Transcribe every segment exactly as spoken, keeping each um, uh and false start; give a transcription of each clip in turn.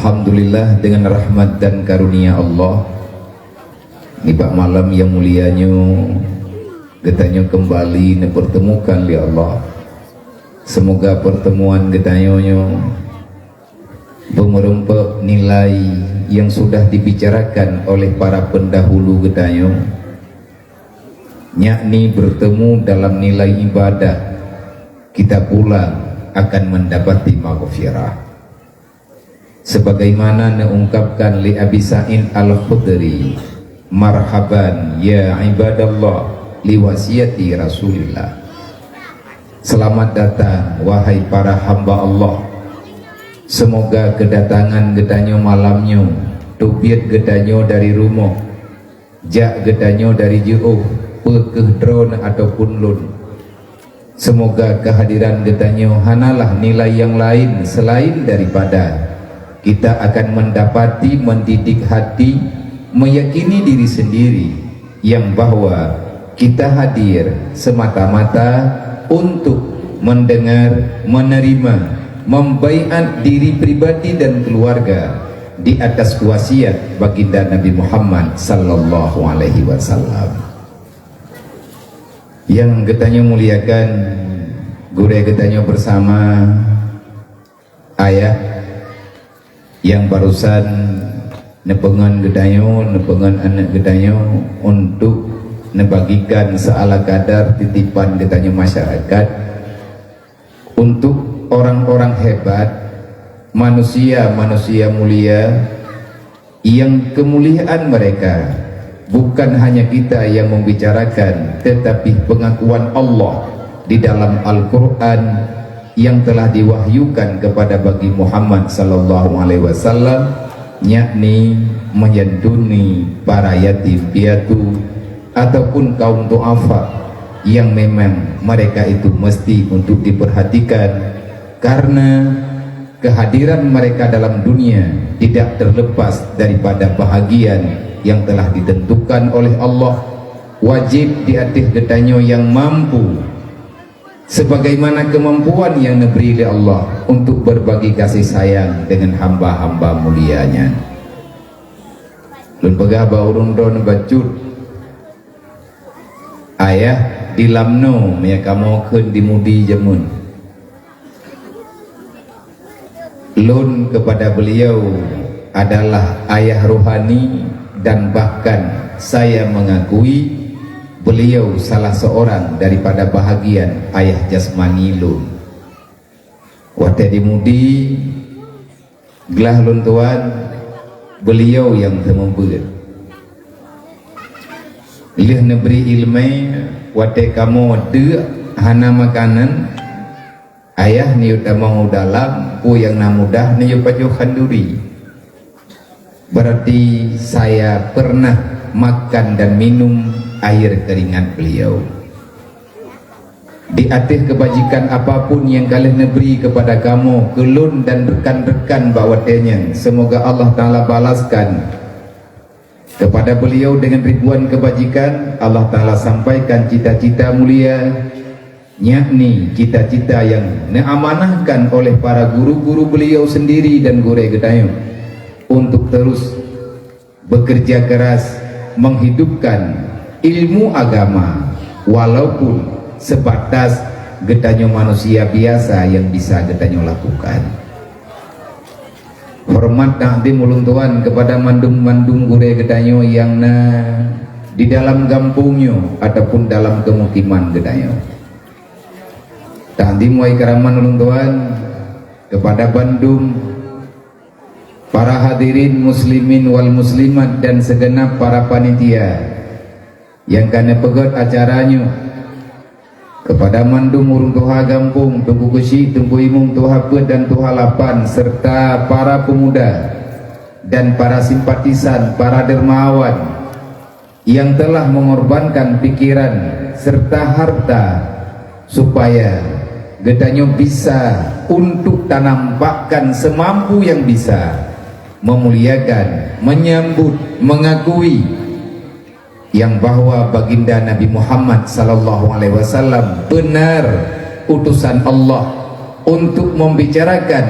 Alhamdulillah, dengan rahmat dan karunia Allah, nibak malam yang mulia nyoe, geutanyoe kembali neupertemukan lé Allah. Semoga pertemuan geutanyoe nyoe beumeureumpok nilai yang sudah dibicarakan oleh para pendahulu geutanyoe, yakni bertemu dalam nilai ibadah, kita pulang akan mendapati maghfirah. Sebagaimana neuungkapkan lé Abi Sa'id Al-Khudri, "Marhaban ya ibadallah li wasiati Rasulillah." Selamat datang, wahai para hamba Allah. Semoga kedatangan geutanyoe malam nyoe teubiet geutanyoe dari rumoh, jak geutanyoe dari jiôh, peu kheueh droeneuh ataupun lôn. Semoga kehadiran geutanyoe hanalah nilai yang lain selain daripada kita akan mendapati mendidik hati, meyakini diri sendiri yang bahwa kita hadir semata-mata untuk mendengar, menerima, membaiat diri pribadi dan keluarga di atas wasiat Baginda Nabi Muhammad sallallahu alaihi wasallam. Yang geutanyoe muliakan, gurée geutanyoe bersama, ayah yang barusan neupeungon geutanyoe, neupeungon aneuk geutanyoe untuk neubagikan seala kadar titipan geutanyoe masyarakat untuk orang-orang hebat, manusia-manusia mulia, yang kemuliaan mereka bukan hanya kita yang membicarakan, tetapi pengakuan Allah di dalam Al-Quran yang telah diwahyukan kepada Nabi Muhammad sallallahu alaihi wasallam, yakni menyantuni para yatim piatu ataupun kaum duafa yang memang mereka itu mesti untuk diperhatikan, karena kehadiran mereka dalam dunia tidak terlepas daripada bahagian yang telah ditentukan oleh Allah, wajib di ateueh geutanyoe yang mampu sebagaimana kemampuan yang neubri lé Allah untuk berbagi kasih sayang dengan hamba-hamba mulia nyan. Lôn peugah bak ureuëng droeneuh bacut, ayah di Lamno, meunyo kamoe kheun di Mudi jameun. Lôn kepada beliau adalah ayah rohani dan bahkan saya mengakui beliau salah seorang daripada bahagian ayah jasmani lôn. Watée di Mudi, glah lôn tuan, beliau nyang teumeubeuet. Lheueh neubri iéleumé, watée kamoe deuk hana makanan, ayah neuyue tamong u dalam, peue nyang na mudah neuyue pajoh khanduri. Berarti saya pernah makan dan minum air keringat beliau. Di ateueh keubajikan apapun nyang ka lheueh neubri keupada kamoe, keu lôn dan rekan-rekan bak watée nyan, seumoga Allah Taala balaskan kepada beliau dengan ribuan keubajikan, Allah Taala sampaikan cita-cita mulia, yakni cita-cita nyang neuamanahkan oleh para guru-guru beliau sendiri dan gurée geutanyoe untuk terus bekerja keras menghidupkan ilmu agama, walaupun sebatas geutanyoe manusia biasa nyang bisa geutanyoe lakukan. Horeumat takzim ulôn tuan keupada mandum-mandum gurée geutanyoe nyang na di dalam gampông nyoe ataupun dalam keumukiman geutanyoe. Takzim wa ikraman ulôn tuan keupada bandum para hadirin muslimin wal muslimat dan segenap para panitia nyang ka neupeugét acara nyoe, keupada mandum ureuëng tuha gampông, Teungku Keuchik, Teungku Imum, Tuha Peuet dan Tuha Lapan, serta para pemuda dan para simpatisan, para dermawan nyang telah mengorbankan pikiran serta harta supaya geutanyoe bisa untuk tanampakkan semampu nyang bisa memuliakan, menyambut, mengakui nyang bahwa Baginda Nabi Muhammad sallallahu alaihi wasallam benar utusan Allah untuk membicarakan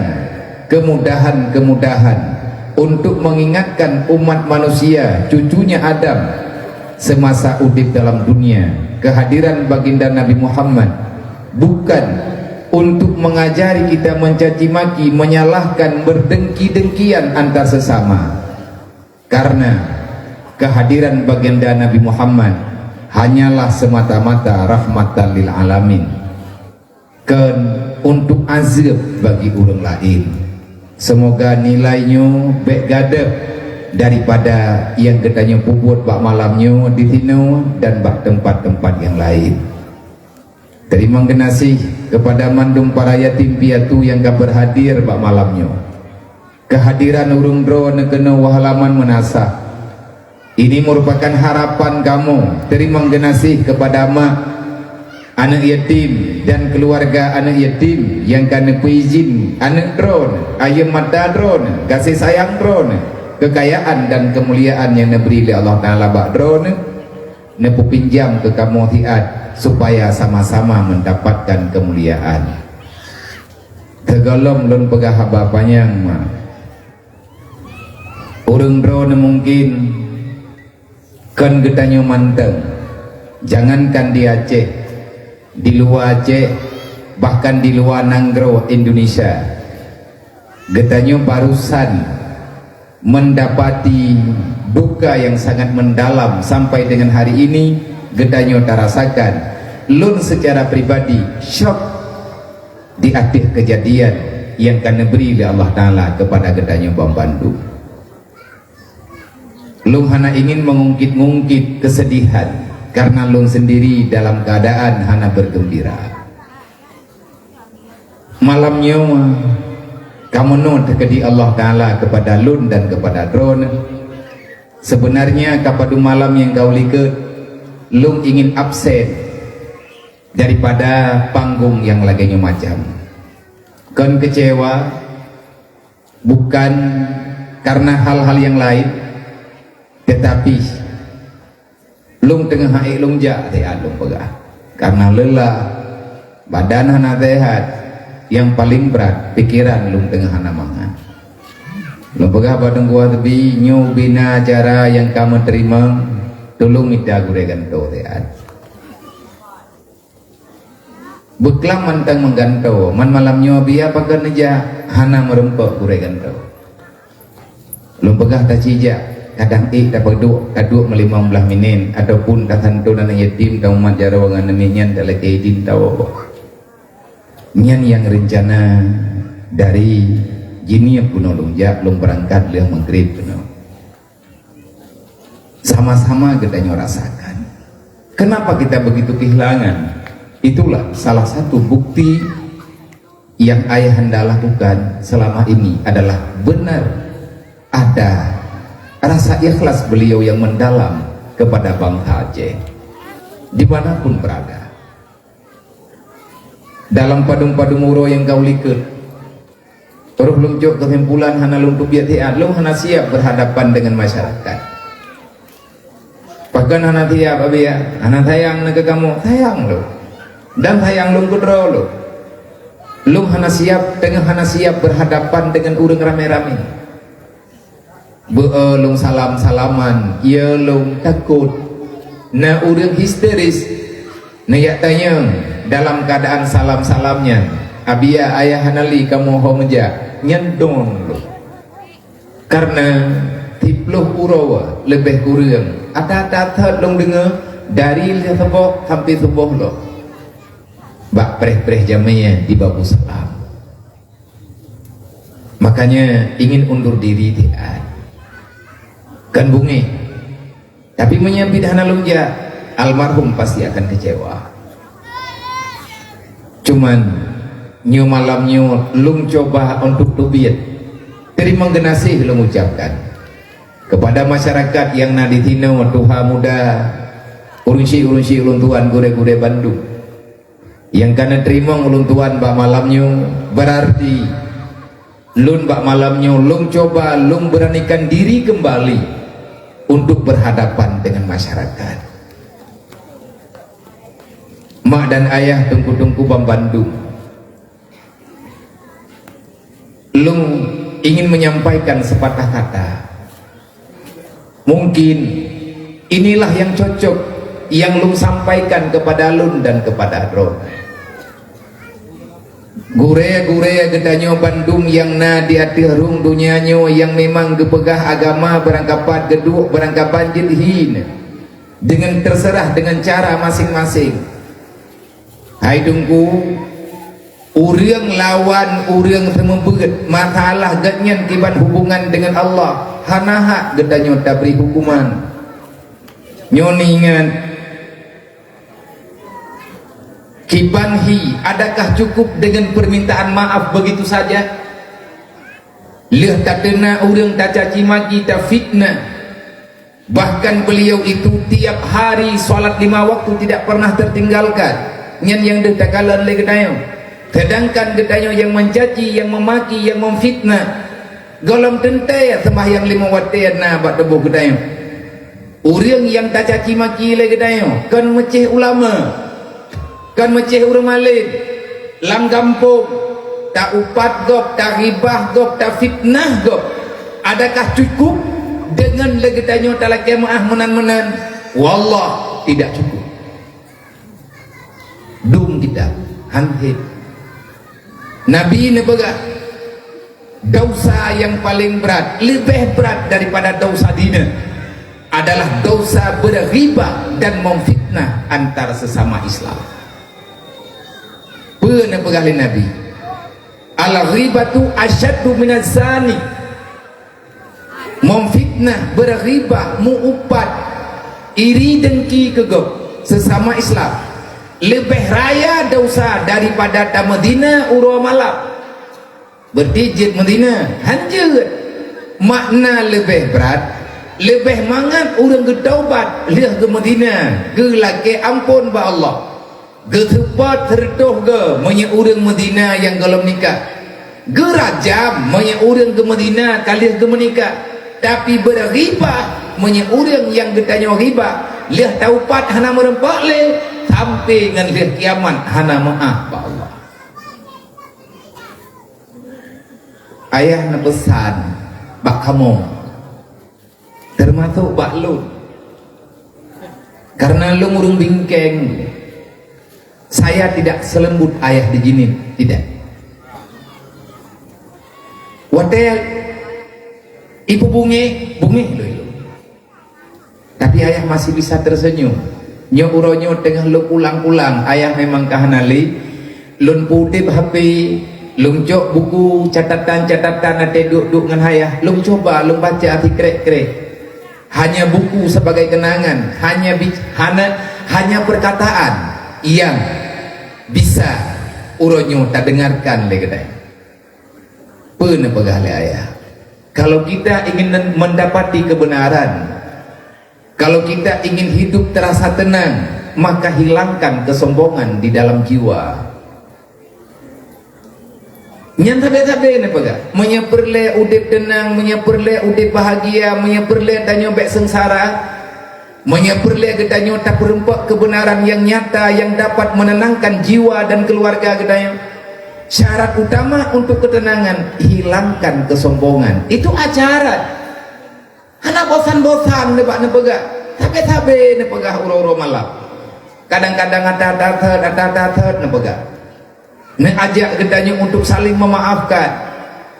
kemudahan-kemudahan untuk mengingatkan umat manusia, cucunya Adam, semasa udeb dalam dunia, kehadiran baginda Nabi Muhammad bukan untuk mengajari kita mencaci maki, menyalahkan, berdengki-dengkian antar sesama. Karena kehadiran baginda Nabi Muhammad hanyalah semata-mata rahmatan lil alamin, kon untuk azab bagi ureuëng laén. Semoga nilai nyoe bék gadôh daripada nyang geutanyoe peubuet bak malam nyoe di sinoe dan bak teumpat-teumpat nyang laén. Teurimong geunaséh keupada mandum para yatim piatu nyang ka beurhadir bak malam nyoe. Keuhadiran ureuëng droeneuh keunoe u halaman meunasah. Ini merupakan harapan kamoe. Teurimong geunaséh keupada mak, aneuëk yatim, dan keuluwarga aneuëk yatim nyang ka neupeuizin aneuëk droeneuh, ayeuem mata droeneuh, gaséh sayang droeneuh, keukayaan dan keumuliaan nyang neubri lé Allah Taala bak droeneuh, neupeupinjam keu kamoe siat, supaya sama-sama meundapatkan keumuliaan. Teugohlom lôn peugah haba panyang, ma. Ureuëng droeneuh mungken kon geutanyoe mantong, jangankan di Aceh, di luwa Aceh, bahkan di luwa nanggroe Indonesia. Geutanyoe barusan mendapati duka yang sangat mendalam sampai dengan hari ini geutanyoe tarasakan. Lôn secara pribadi syok di ateueh keujadian nyang ka neubri lé Allah Taala keupada geutanyoe banmandum. Lôn hana ingin mengungkit-ngungkit kesedihan karena lôn sendiri dalam keadaan hana bergembira. Malam nyoe ka meunoe teukeudi Allah Taala keupada lôn dan keupada droeneuh. Sebenarnya ka padum malam nyang ka u likot lôn ingin absen daripada panggung nyang lagée nyoe macam. Kon keucewa, bukan karena hal-hal nyang laén, teutapi lôn teungoh hana ék lôn jak, siat lôn peugah. Karena lelah, badan hana sehat, nyang paleng brat, pikeran lôn teungoh hana mangat. Lôn peugah bak Teungku Hasbi, nyoe bina acara nyang ka meuteurimong, tulông mita gurée gantoe siat. Beuklam mantong meugantoe, man malam nyoe biya pakon neujak hana meurumpok gurée gantoe. Lôn peugah tacijak, kadang ék tapeuduek, taduek meulimong blaih minét, ataupun tasanton aneuëk yatim, taumat jaroe ngon aneuk miet nyan talakée idin tawoe. Nyan nyang reuncana dari jinoe bunoe lôn jak, lôn beurangkat lheueh maghrib keunoe. Sama-sama geutanyoe rasakan. Kenapa kita begitu kehilangan? Itulah salah satu bukti yang ayahanda lakukan selama ini adalah benar ada rasa ikhlas beliau yang mendalam kepada bangsa Aceh, dimanapun berada. Dalam padum-padum uroe nyang ka u likot, roh lôn jok keusimpulan hana lôn teubiet siat, lôn hana siap berhadapan dengan masyarakat. Pakon hana siap, Abiya? Hana sayang na keu kamoe? Sayang lôn. Dan sayang lôn keudroe lôn. Lôn hana siap, teungoh hana siap berhadapan dengan ureuëng ramé-ramé. Beu lôn salam-salaman, ya lôn takot. Na ureuëng histeris, neujak tanyong dalam keadaan salam-salam nyan, "Abiya, ayah hana lé kamoe ho meujak?" Nyan don lôn. Karena siplôh uroe leubeh kureueng, ata-ata thot lôn deungoe dari lheueh suboh sampai suboh lom. Bak preh-preh jamé di Babu Salam. Makanya ingin undur diri siat. Kan bungéh. Tapi meunyoe biet hana lôn jak, almarhum pasti akan kecewa. Cuman, nyoe malam nyoe lôn cuba untuk teubiet. Teurimong geunaséh lôn ucapkan kepada masyarakat nyang na di sinoe, tuha muda, ureuëng syik-ureuëng syik ulôn tuan, gurée-gurée bandum. Nyang ka neuteurimong ulôn tuan bak malam nyoe, berarti lôn bak malam nyoe lôn cuba lôn beranikan diri kembali untuk berhadapan dengan masyarakat. Mak dan ayah, teungku-teungku banmandum, lôn ingin menyampaikan sepatah kata. Mungkin inilah yang cocok yang lôn sampaikan kepada lôn dan kepada droe. Gurée-gurée geutanyoe bandum nyang na di ateueh rhueng donya nyoe nyang memang geupeugah agama beurangkapat geuduek beurangkapat jeuet hi, deungon teuseurah deungon cara maséng-maséng. Hai Teungku, ureuëng lawan ureuëng seumeubeuet masalah geuhnyan kiban hubungan deungon Allah, hana hak geutanyoe tabri huköman. Nyoe neuingat, kiban hi, adakah cukup deungon permintaan maaf begitu saja? Lheueh tateuna ureuëng tacaci maki, tafitnah. Bahkan beliau itu tiap hari salat lima waktu tidak pernah tertinggalkan. Nyan nyang deuh takalon lé geutanyoe. Sedangkan geutanyoe nyang mencaci, nyang memaki, nyang memfitnah, gohlom teuntée seumbahyang lima watée na bak tuboh geutanyoe. Ureuëng nyang tacaci maki lé geutanyoe kon meucéh ulama. Kon meucéh ureuëng malém lam gampông, ta-upat gob, taribah gob, tafitnah gob. Adakah cukup deungon lé geutanyoe talakée meuáh meunan-meunan? Wallah, tidak cukup. Dum kita, han hé. Nabi neupeugah, dosa nyang paleng brat, leubeh brat daripada dosa dina, adalah dosa beuribah dan memfitnah antara sesama Islam. Peue neupeugah lé Nabi? "Al-ghibatu asyaddu minaz zani." Memfitnah, beuribah, meu-upat, iri dengki keu gob sesama Islam, leubeh raya dosa daripada tameuzina uroe malam. Berarti jeuet meuzina, han jeuet. Makna leubeh brat, leubeh mangat ureuëng geutaubat lheueh geumeuzina, geulakée amphon bak Allah. Geuseupôt sireutôh goe meunyoe ureuëng meuzina nyang gohlom nikah. Geurajam meunyoe ureuëng geumeuzina ka lheueh geumeunikah. Tapi beuribah meunyoe ureuëng nyang geutanyoe ribah lheueh taubat hana meureumpok lé, sampoe ngon lheueh kiamat hana meuáh bak Allah. Ayah neupeusan bak kamoe, teumasok bak lôn. Karena lôn ureuëng bingkeng, saya tidak selembut ayah di jinin, tidak. Watée ibu bungéh, bungéh lôn. Tapi ayah masih bisa tersenyum. Nyoe uroe nyoe teungoh lôn ulang-ulang, ayah memang ka hana lé. Lôn peudeb H P, lôn cok buku catatan-catatan até duek-duek ngon ayah, lôn cuba lôn baca sikrek-krek. Hanya buku sebagai kenangan, hanya bi-, hana, hanya perkataan yang bisa uroe nyoe tadengarkan lé geutanyoe. Peue neupeugah lé ayah? Kalau kita ingin mendapati kebenaran, kalau kita ingin hidup terasa tenang, maka hilangkan kesombongan di dalam jiwa. Nyan sabe-sabe neupeugah. Meunyoe peureulée udeb tenang, meunyoe peureulée udeb bahagia, meunyoe peureulée tanyoe bék seungsara, meunyoe peureulée geutanyoe tapeureumpok kebenaran nyang nyata nyang dapat menenangkan jiwa dan keluarga geutanyoe, syarat utama untuk ketenangan, hilangkan kesombongan. Itu syarat. Hana bosan-bosan neuba neupeugah. Sabe-sabe neupeugah uroe-uroe malam. Kadang-kadang ata-ata thot, ata-ata thot neupeugah. Neuajak geutanyoe untuk saling memaafkan.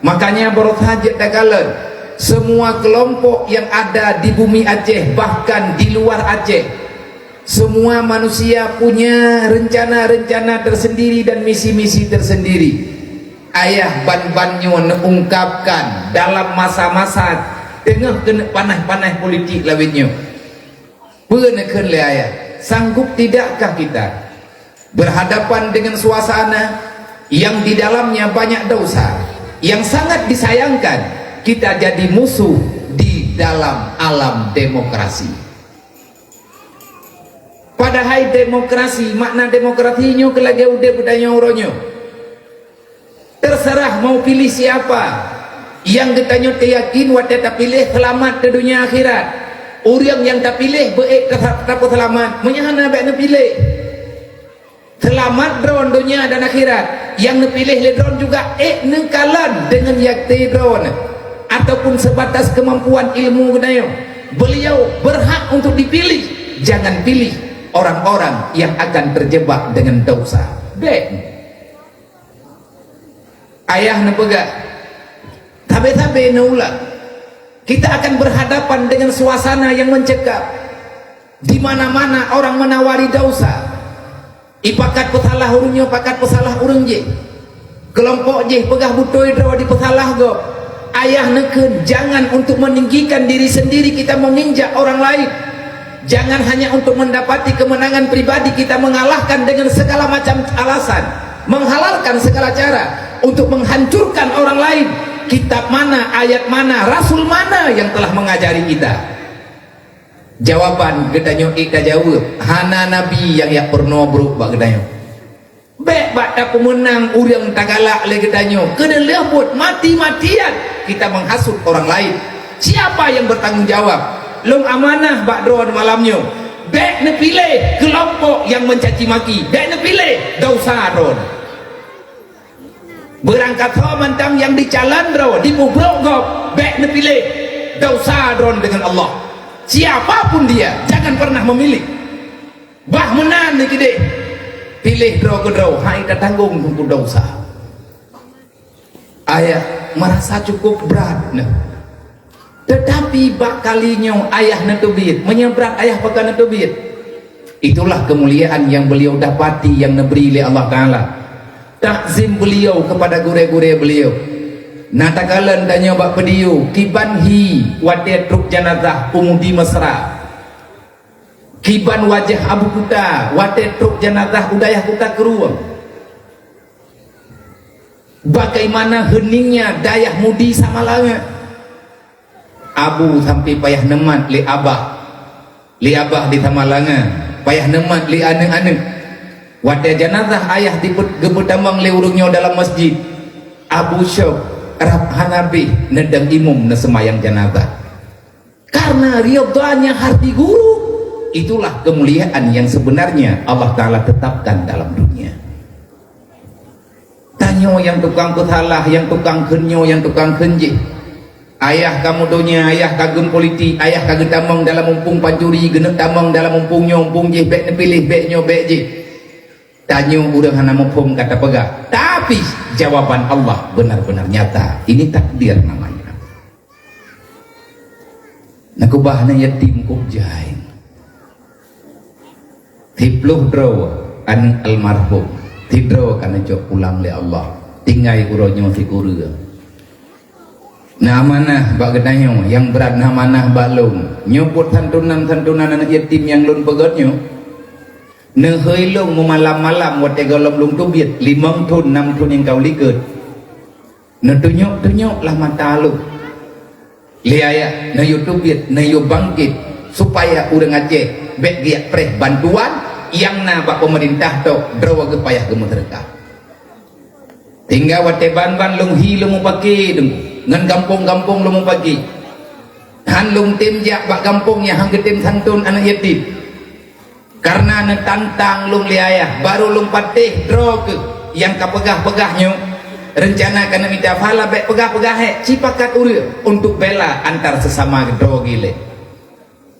Makanya barosa jeuet takalon, semua kelompok yang ada di bumi Aceh, bahkan di luar Aceh, semua manusia punya rencana-rencana tersendiri dan misi-misi tersendiri. Ayah ban-ban nyoe neuungkapkan dalam masa-masa teungoh keuneuk panéh-panéh politik lawét nyoe. Peue neukheun lé ayah? Sanggup tidakkah kita berhadapan dengan suasana yang di dalamnya banyak dosa, yang sangat disayangkan kita jadi musuh di dalam alam demokrasi? Padahai demokrasi, makna demokrasi nyoe keu lagée udeb geutanyoe uroe nyoe. Terserah mau pilih siapa nyang geutanyoe teuyakin watée tapiléh seulamat keu donya akhirat. Ureuëng nyang tapiléh beuék tasa-, tapeuseulamat, meunyoe hana bék neupiléh. Seulamat droen donya dan akhirat. Nyang neupiléh lé droen juga ék neukalon deungon yaté droen ataupun sebatas keumampuan ilmu geutanyoe. Beliau berhak untuk dipilih. Jangan pilih orang-orang yang akan terjebak dengan dosa. Bék. Ayah neupeugah, sabe-sabe neuulang. Kita akan berhadapan dengan suasana yang mencekam. Di mana-mana orang menawari dosa. Ipakat peusalah ureuëng nyoe, pakat peusalah ureuëng jéh. Keulompok jéh peugah beutôi droe dipeusalah gob. Ayah neukheun, jangan untuk meninggikan diri sendiri kita menginjak orang lain. Jangan hanya untuk mendapati kemenangan pribadi kita mengalahkan dengan segala macam alasan, menghalalkan segala cara untuk menghancurkan orang lain. Kitab mana, ayat mana, rasul mana yang telah mengajari kita? Jawaban geutanyoe ék tajaweueb, hana nabi nyang jak peurunoe brok bak geutanyoe. Bék bak tapeumeunang ureuëng tagalak lé geutanyoe, keuneulheueh buet mati-matian kita menghasut orang lain. Siapa yang bertanggung jawab? Lôn amanah bak droen malam nyoe. Bék neupiléh keulompok nyang mencaci maki. Bék neupiléh dosa droen. Beurangkasoe mantong nyang dicalon droe, dipeubrok gob, bék neupiléh dosa droen deungon Allah. Siapa pun dia, jangan pernah memilih. Bah meunan neukeudeh, piléh droe keudroe, hai tatanggong teungku dosa. Ayah merasa cukup brat neh. Tetapi bak kali nyoe ayah neuteubiet, meunyoe brat ayah pakon neuteubiet. Itulah kemuliaan yang beliau dapati yang neubri lé Allah Taala. Takzim beliau kepada gurée-gurée beliau. Na takalon tanyoe bak video, kiban hi watée trok janazah u Mudi Mesra. Kiban wajah Abu Kuta watée trok janazah u dayah Kuta Krueng. Bagaimana heningnya dayah Mudi Samalanga. Abu sampai payah neumat lé abah. Lé abah di Samalanga, payah neumat lé aneuëk-aneuëk. Watée janazah ayah dipeu-, geupeutamong lé ureuëng nyoe dalam masjid, Abu syok rab hana beh neudong imum neuseumayang janazah. Karena ridhanya hati guru, itulah kemuliaan yang sebenarnya Allah Taala tetapkan dalam dunia. Tanyoe nyang tukang peusalah, nyang tukang kheun nyoe, nyang tukang kheun jih. Ayah ka meudonya, ayah ka geum politik, ayah ka geutamong dalam mumpung pancuri, geuneuk tamong dalam mumpung nyoe, mumpung jih, bék neupiléh, bék nyoe, bék jih. Tanyoe ureuëng hana muphom ka tapeugah, tapi jawaban Allah benar-benar nyata. Ini takdir namanya. Neukeubah aneuëk yatim kub jai. Siplôh droe aneuëk almarhum, sidroe ka neucok pulang lé Allah. Tinggai uroe nyoe sikureueng. Na amanah bak geutanyoe, nyang brat na amanah bak lôn. Nyoe buet santunan-santunan aneuëk yatim nyang lôn peugét nyoe. Neuhôi lôn meumalam-malam watée gohlom lôn teubiet, limong thon, nam thon nyang ka u likot. Neutunyok-tunyok lah mata lôn. Lé ayah, neuyue teubiet, neuyue bangkét, supaya ureuëng Aceh bék geujak preh bantuan nyang na bak peumeurintah tok droe geuh payah geumeuseudeukah. Tinggai watée ban-ban lôn hi lôn mupake deungon gampông-gampông lôn mupake. Han lôn tem jak bak gampông nyang han geutem santôn aneuëk yatim. Kareuna neutantang lôn lé ayah, barô lôn patéh droe keuh nyang ka peugah-peugah nyoe, reuncana ka neumita pahala bék peugah-peugah hék, cipakat ureuëng untuk bela antar sesama droe gilée.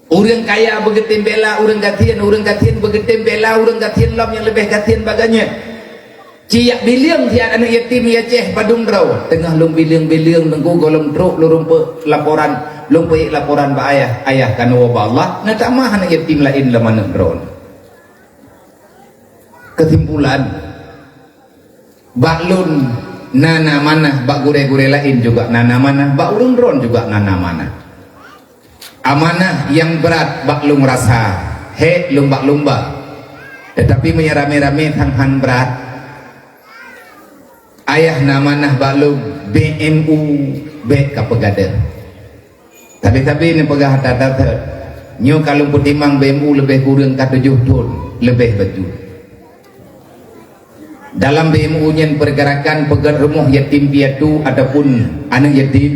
Ureuëng kaya beugeutem bela ureuëng gasien, ureuëng gasien beugeutem bela ureuëng gasien lom nyang leubeh gasien bak geuh nyan. Ci jak bileueng siat aneuëk yatim di Aceh padum droe. Teungoh lôn bileueng-bileueng teungku gohlom trok lôn rumpok laporan, lôn peuék laporan bak ayah, ayah ka neuwoe bak Allah, neutamah aneuëk yatim laén lom aneuëk droe. Keusimpulan, bak lôn na na manah, bak gurée-gurée laén juga na na manah, bak ureuëng droe juga na na manah. Amanah nyang brat bak lôn rasa, hék lôn bak lôn ba. Teutapi meunyoe ramé-ramé sang han brat, ayah na manah bak lôn, B M U bék ka peugadeuh. Sabe-sabe neupeugah that-that, nyoe ka lôn peutimang B M U leubeh kureueng ka tujoh thon leubeh bacut. Dalam B M U nyan pergerakan peugét rumoh yatim piatu ataupun aneuëk yatim,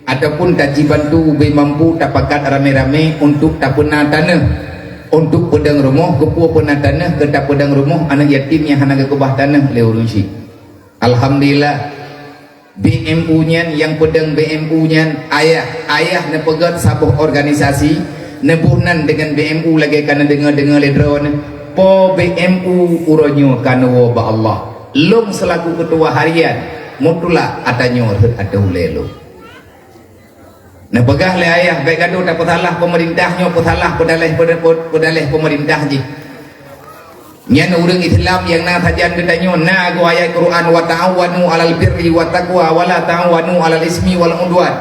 ataupun tajibantu ubé mampu tapakat ramé-ramé untuk tapeuna taneuh Untuk peudong rumoh, keupeue peuna tanoh keu tapeudong rumoh aneuëk yatim nyang hana geukeubah tanoh lé ureuëng syik. Alhamdulillah, B M U nyan, nyang peudong B M U nyan, ayah, ayah neupeugét saboh organisasi, neuboh nan deungon B M U lagée ka neudeungoe-deungoe lé droeneuh. Po B M U uroe nyoe ka neuwoe bak Allah. Lôn seulaku keutua harian, mutlak ata nyoe rhot ateueh ulée lôn. Neupeugah lé ayah, bék gadoh tapeusalah peumeurintah nyoe, peusalah peudaléh, peudaléh peumeurintah jih. Nyan ureuëng Islam nyang na sajan geutanyoe na geuayat Quran, "Wa ta'awanu 'alal birri wat taqwa wa la ta'awanu 'alal ismi wal 'udwan."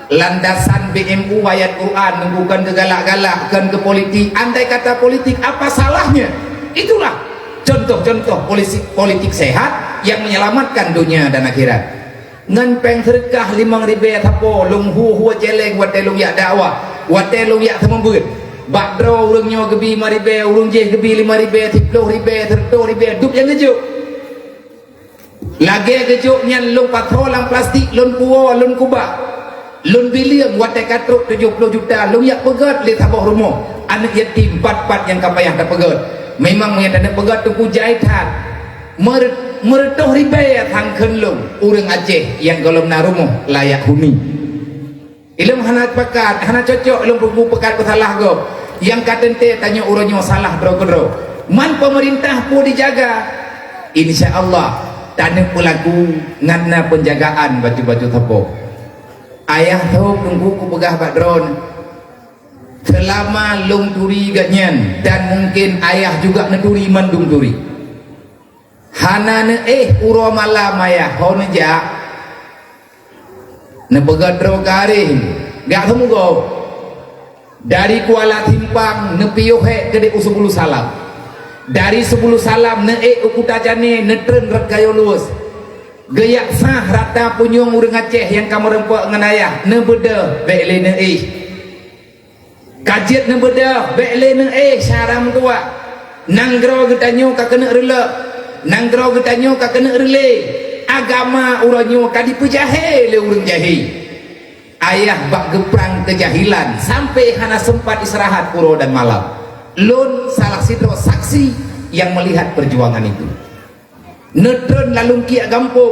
Landasan B M U ayat Quran, bukan geugalak-galak, bukan geupolitik. Andai kata politik, apa salahnya? Itulah contoh-contoh polisi-, politik sehat yang menyelamatkan dunia dan akhirat. Ngon péng seudeukah limong ribée sapo lôn hu-hu céléng watée lôn jak dakwah, watée lôn jak seumeubeuet. Bak droe ureuëng nyoe geubi limong ribée, ureuëng jéh geubi limong ribée, siplôh ribée, sireutôh ribée, dub nyang geujok. Lagée geujok nyan lôn pasoe lam plastik, lôn puwoe, lôn kubah. Lôn bileueng watée ka trok tujoh ploh juta, lôn jak peugét lé saboh rumoh aneuëk yatim pat-pat nyang ka payah tapeugét. Memang meunyo taneuk peugét teungku jai that. Mere-, meureutoh ribée sang kheun lôn ureuëng Aceh nyang gohlom na rumoh layak huni. Ilôn hana pakat, hana cocok ilôn peubuet peukat peusalah gob. Nyang ka teuntée tanyoe uroe nyoe salah droe keudroe. Man peumeurintah peue jijaga, insya Allah taneuk peulaku ngon na peunjagaan bacut-bacut sapo. Ayah tho teungku kupeugah bak droeneuh, seulama lôn turi gobnyan dan mungken ayah juga neuturi mandum turi. Hana neuéh uroe malam ayah ho neujak. Neupeugah droe garéh, gak seumeugoe. Dari Kuala Simpang neupiôh hék keudéh u Seubulu Salam. Dari Seubulu Salam neuék u Kuta Jane neutreun rot Gayo Luwes. Geuyak sah rata punyueng ureuëng Aceh nyang ka meureumpok ngon ayah neubeudôh bék lé neuéh. Ka jeuet neubeudôh bék lé neuéh syara meutuwah. Nanggroe geutanyoe ka keuneuk reulok. Nanggroe geutanyoe ka keuneuk reulée. Agama uroe nyoe ka dipeujahé lé ureuëng jahé. Ayah bak geuprang keujahilan sampai hana seumpat istirahat uroe dan malam. Lôn salah sidroe saksi nyang meulihat peujuangan itu. Neutreun lam lungkiek gampông,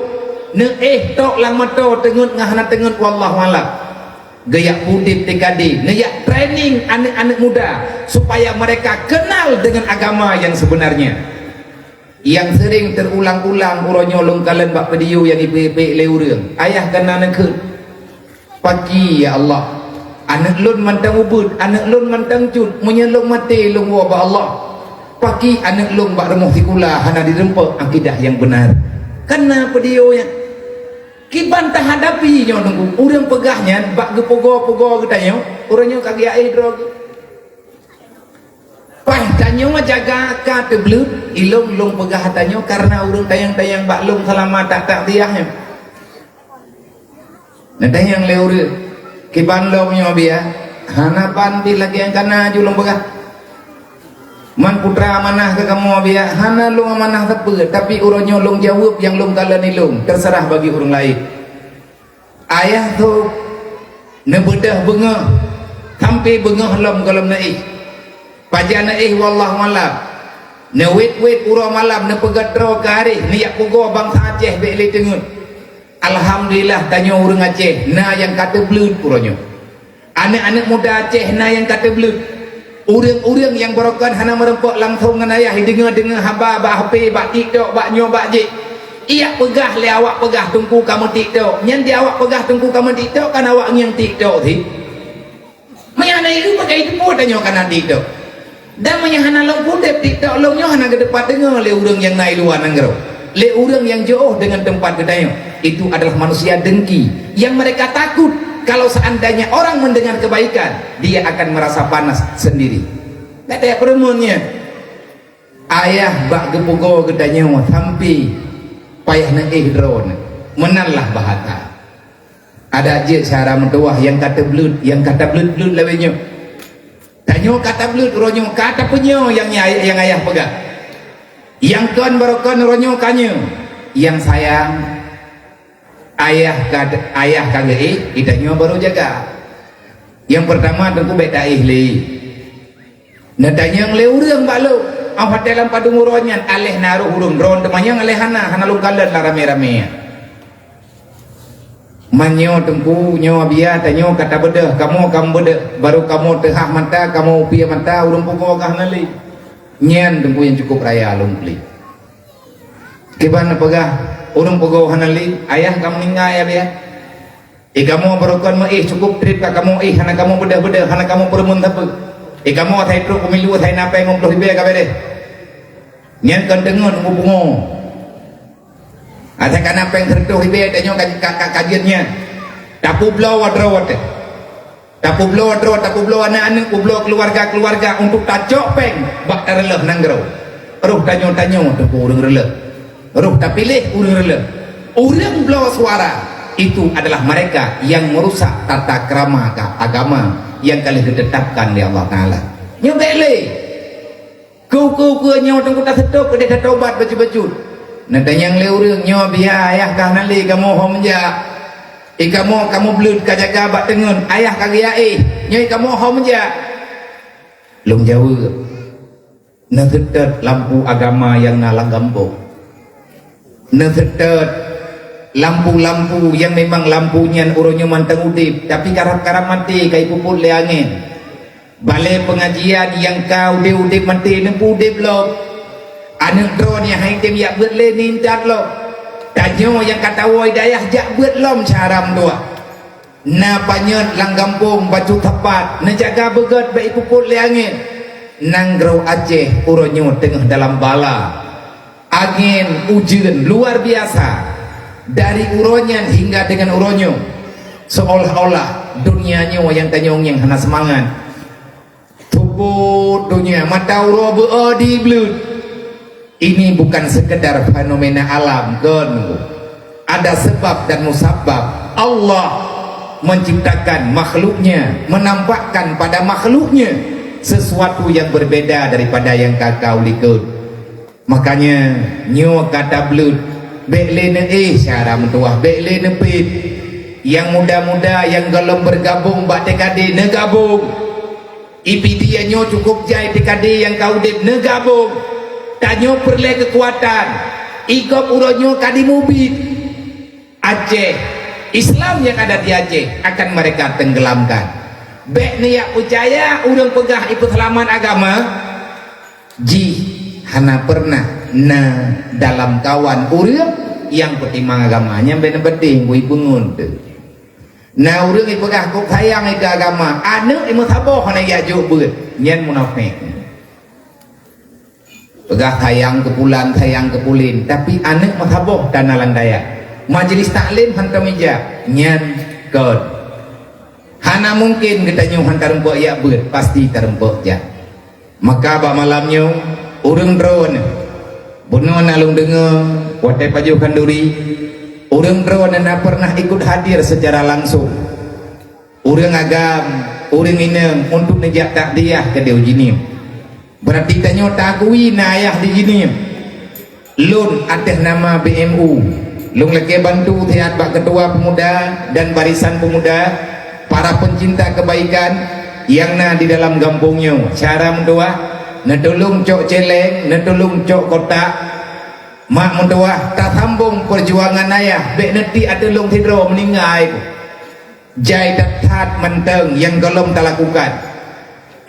neuéh tok lam moto teungeut ngon hana teungeut, wallahu a'lam. Geuyak udeb T K D, neuyak training aneuëk-aneuëk muda supaya mereka kenal dengan agama yang sebenarnya. Yang sering terulang-ulang uroe nyoe lôn kalon bak video nyang ipeuék-pék lé ureuëng, ayah kana neukheun. Paki, ya Allah, aneuëk lôn mantong ubeuet, aneuëk lôn mantong cut, meunyoe lôn maté lôn woe bak Allah. Paki aneuëk lôn bak rumoh sikula hana direumpok akidah nyang beunar. Kana peudiyô nyan. Kiban tahadapi nyoe teungku, ureuëng peugah nyan bak geupugoe-pugoe geutanyoe, ureuëng nyoe ka geuyaéh droe geuh. Paih tanyoe jaga ka teubleuet, ilôn lôn peugah tanyoe kareuna ureuëng tanyong-tanyong bak lôn seulama tak-tak diah nyoe. Neutanyong lé ureuëng, "Kiban lom nyoe biya?" "Hana ban pih lagée nyang kana," ju lôn peugah. "Man putra amanah keu kamoe biya?" "Hana lôn amanah sapeue, tapi uroe nyoe lôn jaweueb nyang lôn kalon ilôn, teuseurah bagi ureuëng laén." Ayah tho neubeudôh beungoh, sampoe beungoh lom gohlom neuéh. Pajan neuéh wallahu a'lam. Neuwét-wét uroe malam neupeugét droe keu aréh neujak pugoe bansa Aceh bék lé teungeut. Alhamdulillah tanyoe ureuëng Aceh na nyang ka teubleuet uroe nyoe. Aneuëk-aneuëk muda Aceh na nyang ka teubleuet. Ureuëng-ureuëng nyang barokon hana meureumpok langsong ngon ayah, deungoe-deungoe haba bak H P, bak TikTok, bak nyoe bak jih. Ijak peugah lé awak peugah teungku ka meu-TikTok. Nyan di awak peugah teungku ka meu-TikTok kan awak ngieng TikTok sih. Meunyo hana ieu pakai teupeu tanyoe kana TikTok. Dan meunyo hana lôn udeb TikTok lôn nyoe hana geuteumpat deungoe lé ureuëng nyang na i luwa nanggroe. Lé ureuëng nyang jiôh deungon teumpat geutanyoe, itu adalah manusia dengki yang mereka takut kalau seandainya orang mendengar kebaikan, dia akan merasa panas sendiri. Gata peureumeun nyan. Ayah bak geupugoe geutanyoe sampoe payah neuéh droeneuh. Meunanlah bahasa. Adak jeuet syara meutuwah nyang ka teubleuet, nyang ka tableuet-bleuet lawét nyoe. Tanyoe ka tableuet uroe nyoe, ka tapeunyoe nyang, nyang ayah peugah. Nyang kon barokon uroe nyoe ka nyoe. Nyang sayang, ayah ka, ayah ka geuéh, geutanyoe barô jaga. Nyang peurtama teungku bék taéh lé. Neutanyong lé ureuëng bak lôn, "Óh watée lam padum uroe nyan, aléh na rôh ureuëng droe teumanyong aléh hana, hana lôn kalon lam ramé-ramé nyan?" Meunyoe teungku, nyoe biya tanyoe ka tabeudôh, kamoe ka mubeudôh, barô kamoe teuhah mata, kamoe upiek mata, ureuëng pugoe ka hana lé. Nyan teungku nyang cukup raya lôn peuli. Kiban peugah ureuëng pugoe hana lé, ayah ka meuninggai ya biya. I kamoe barô kon meuéh cukup treb ka kamoe éh, hana kamoe beudôh-beudôh, hana kamoe peureumeun sapeue. I kamoe asai trok pemilu asai na péng limong ploh ribée ka bédeh. Nyan kon teungeut pungo. Asai ka na péng seureutôh ribée tanyoe ka, ka, ka, ka jeuet nyan. Tapeubloe droe watée. Tapeubloe droe, tapeubloe aneuëk-aneuëk, peubloe keuluwarga-keuluwarga untuk tacok péng bak tareulôh nanggroe. Roh tanyoe-tanyoe teupeu ureuëng reulôh. Roh tapiléh ureuëng reulôh. Ureuëng bloe suara, itu adalah mereka yang merusak tata krama ka-, agama yang ka lheueh geutetapkan lé Allah Taala. Nyoe bék lé. Keu-keu-keu nyoe teungku taseutôt keudeh tatobat bacut-bacut. Neutanyong lé ureuëng, "Nyoe biya ayah ka hana lé, kamoe ho meujak? I kamoe, kamoe bleuet ka jaga bak teungeut, ayah ka geujak éh. Nyoe i kamoe ho meujak?" Lôn jaweueb, "Neuseutôt lampu agama nyang na lam gampông. Neuseutôt lampu-lampu nyang memang lampu nyan uroe nyoe mantong udeb, tapi karab-karab maté ka jipeubuet lé angén. Balée peungajian nyang ka udeb-udeb maté neupeu udeb lom. Aneuëk droe nyang han tem jak beuet lé nyan that lom. Tanyoe nyang ka tawoe dayah jak beuet lom cara meutuah." Na panyöt lam gampông bacut sapat, neujaga beugöt bèk ipeuphon lé angén. Nanggroe Aceh uroe nyoe teungoh dalam bala. Angén, ujeuen luar biasa. Dari uroe nyan hingga dengan uroe nyoe, seolah-olah dunia nyoe nyang tanyong nyang hana seumangat. Tupot donya mata uroe beu-o di bleut. Ini bukan sekedar fenomena alam, kon. Ada sebab dan musabab. Allah menciptakan makhluknya, menampakkan pada makhluknya sesuatu yang berbeda daripada yang ka kalikot. Makanya, nyoe ka tableut, bèk lé neuéh cara meutuwah, bèk lé neupét. Nyang muda-muda nyang gohlom beugabong bak T K D, neugabong. I P D nyoe cukup jai T K D nyang ka udeb, neugabong. Tanyoe peureulèe keukuatan. I gob uroe nyoe ka dimubiet. Aceh, Islam yang ada di Aceh akan mereka tenggelamkan. Bèk neujak peucaya ureueng peugah ipeuseulamat agama. Jih hana pernah na dalam kawan ureueng nyang peutimang agama, nyan bèk neupeudeh bui beungon teuh. Na ureueng ipeugah kok sayang keu agama, aneuk imeusaboh hana jak jok beuet, nyan munafék. Peugah sayang keu pulan, sayang keu pulen, tapi aneuk meusaboh tana lam dayah. Majelis taklim hantom ijak, nyan kon. Hana mungken geutanyoe han tarumpok jak beuet, pasti tarumpok jak. Maka bak malam nyoe, ureueng droeneuh, bunoe na lôn deungoe watèe pajoh khanduri, ureueng droeneuh na pernah ikut hadir secara langsung. Ureueng agam, ureueng inong untuk neujak takziah keudéh u Jeunieb. Beurati tanyoe taakui na ayah di Jeunieb. Lôn ateueh nama B M U, lôn lakèe bantu siat bak keutua peumuda dan barisan peumuda, para pencinta kebaikan nyang na di dalam gampông nyoe. Cara meutuwah, neutulông cok cèlèng, neutulông cok kotak. Mak meutuwah, tasambong peujuangan ayah, bèk neutiek ateueh lôn sidroe meuninggai. Jai that-that mantong nyang gohlom talakukan.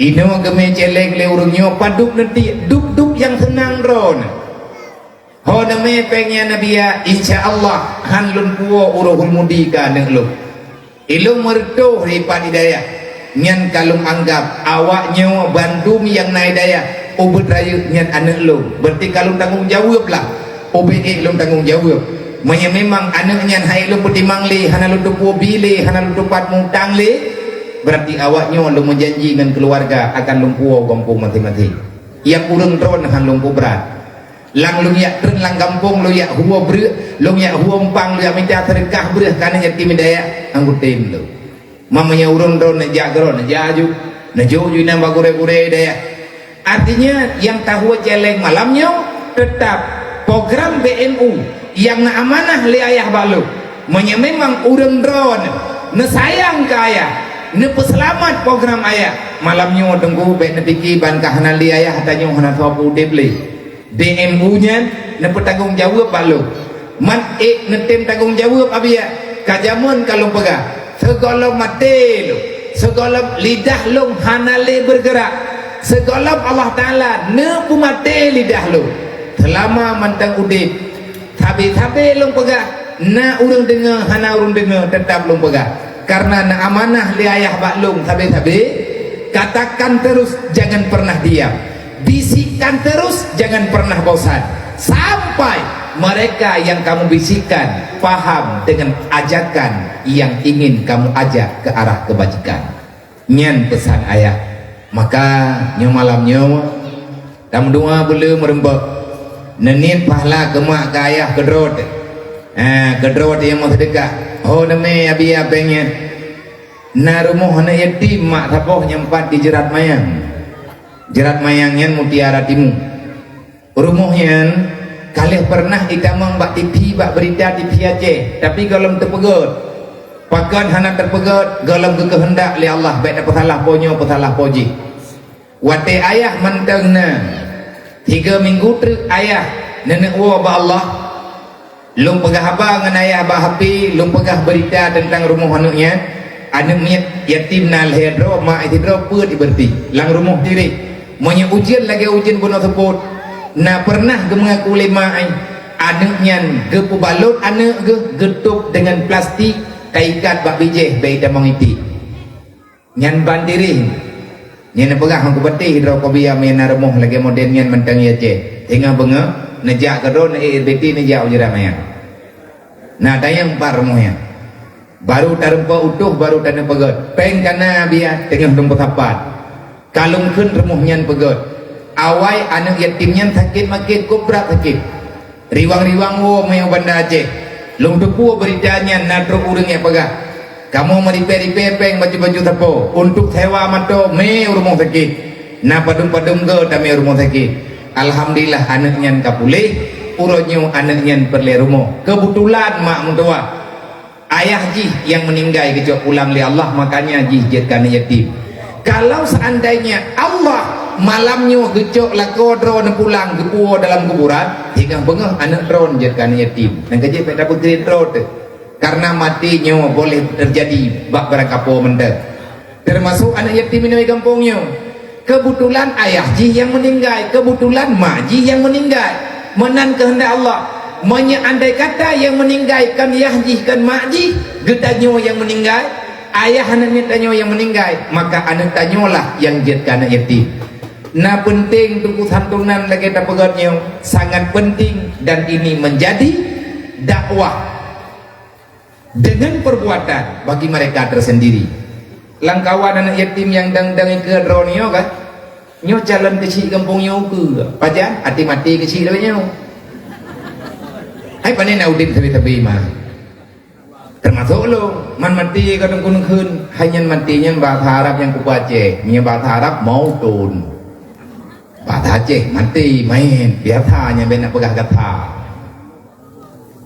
Inoe geumè cèlèng lé ureueng nyoe padub neutiek, dub-dub nyang seunang droeneuh. Ho neumè pèng nyan neubiak, insya Allah han lôn puwoe u Rohul Mudi keu aneuk lôn. Ilôn meureutôh dipat hidayah, nyan ka lôn anggab awak nyoe bandum nyang na hidayah ubit rayeuk nyan aneuk lôn. Beurati ka lôn tanggong jaweueb lah. Ubit ék lôn tanggong jaweueb. Meunyoe memang aneuk nyan han ék lôn peutimang lé, hana lôn teupeue bi lé, hana lôn teupat mutang lé, beurati awak nyoe lôn meujanji ngon keuluwarga akan lôn puwoe u gampông maséng-maséng. Nyang ureueng droeneuh han lôn peubrat. Lam lôn jak treun lam gampông, lôn jak huwoe breueh, lôn jak huwoe umpang, lôn jak mita seudeukah breueh keu aneuk yatim hidayah, han kutem lôn. Meunyoe ureueng droeneuh jak keudroe, neujak aju, neujok ju inan bak gurèe-gurèe dayah. Artinya, nyang tahuwoe cèlèng malam nyoe, teutap program B M U nyang na amanah lé ayah bak lôn. Meunyoe memang ureueng droeneuh neusayang keu ayah, Neupeuseulamat program ayah. Malam nyoe teungku bék neupike ban ka hana lé ayah, tanyoe hana soe udeb lé. D M U nyan neupeutanggong jaweueb bak lôn. Man ék neutem tanggong jaweueb abiya. Ka jameun ka lôn peugah, sigohlom maté lôn, sigohlom lidah lôn hana lé beurgeurak, sigohlom Allah Taala neupeumaté lidah lôn, seulama mantong udeb, sabe-sabe lôn peugah, na ureuëng deungoe hana ureuëng deungoe, teutap lôn peugah. Kareuna na amanah lé ayah bak lôn sabe-sabe, katakan terus, jangan pernah diam. Bisikkan terus, jangan pernah bosan, sampai mereka yang kamu bisikkan paham dengan ajakan yang ingin kamu ajak ke arah kebajikan. Nyan peusan ayah. Maka nyoe malam nyoe, tameudoa beuleu meureumbok. Neuniet pahala keu mak keu ayah keudroe teuh. Ha, keudroe teuh nyang meuseudeukah. Ho neumé abi abeng nyan. Na rumoh aneuëk yatim mak saboh nyang pat di Jeurat Mayang. Jeurat Mayang nyan Mutiara Timu. Rumoh nyan ka lheueh peureunah itamong bak T V, bak beurita T V Aceh, tapi gohlom teupeugét. Pakon hana teupeugét? Gohlom geukeuheundak lé Allah bék tapeusalah po nyoe, peusalah po jih. Watée ayah mantong na, tiga minggu treuk ayah neuneuk woe bak Allah. Lôn peugah haba ngon ayah bak H P, lôn peugah beurita teuntang rumoh aneuëk nyan. Aneuëk miet yatim na lhée droe, mak sidroe peuet ibeureuti lam rumoh tireh. Meunyoe ujeuen lagée ujeuen bunoe seupôt, na peureunah geumeungaku lé mak, aneuëk nyan geupeubalot aneuëk geuh, geutôb deungon plastik, taikat bak bijéh bék itamong iték. Nyan ban tireh. Nyan neupeugah ngon kupeuteh droe kobiya meunan rumoh lagée model nyan mantong i Aceh. Teungoh beungoh, neujak keudroe, neuék R B T, neujak u Jeurat Mayang. Na tanyong pat rumoh nyan. Baru tarumpok utoh, baru taneupeugét. Péng ka na biya, teungoh lôn peusapat. Ka lôn kheun rumoh nyan peugét. Awai aneuëk yatim nyan sakét maket, kobrat sakét. Riwang-riwang woe meuh u Banda Aceh. Lôn teupeue beurita nyan na trok ureuëng nyang peugah, "Kamoe meuripée-ripée péng baju-baju sapo untuk sewa mantong mé u rumoh sakét. Na padum-padum goe tamé u rumoh sakét." Alhamdulillah, aneuëk nyan ka puléh. Uroe nyoe aneuëk nyan peureulée rumoh. Keubeutulan mak meutuwah. Ayah jih nyang meuninggai geucok pulang lé Allah, makanya jih jeuet keu aneuëk yatim. Kalau seandainya Allah malam nyoe geucok lakoe droeneuh pulang geupuwoe dalam kuburan, singoh beungoh aneuëk droeneuh jeuet keu aneuëk yatim. Nyang keujeuet bék tapeukriet droe teuh. Karena maté nyoe boleh terjadi bak barangkapeue mantong. Teumasok aneuëk yatim inong di gampông nyoe. Keubeutulan ayah jih nyang meuninggai, keubeutulan mak jih nyang meuninggai. Meunan keuheundak Allah. Meunyoe andai kata nyang meuninggai kon yah jih, kon mak jih, geutanyoe nyang meuninggai, ayah aneuëk miet tanyoe nyang meuninggai, maka aneuëk tanyoe lah nyang jeuet keu aneuëk yatim. Na peunteng teungku santunan lagée tapeugét nyoe, sangat penting dan ini menjadi dakwah dengan perbuatan bagi mereka tersendiri. Lam kawan aneuëk yatim nyang dang-dang ikeue droeneuh nyoe kan? Nyoe calon keuchik gampông nyoe ukeue. Pajan? Até maté keuchik lagée nyoe. Hai pane na udeb sabe-sabe mah. Teumasok lôn, man maté ka teungku neukheun, hai nyan maté nyan bahasa Arab nyang kupace. Meunyoe bahasa Arab, mautun. Bahasa Aceh, maté, maén, biasa nyang bék na peugah gata.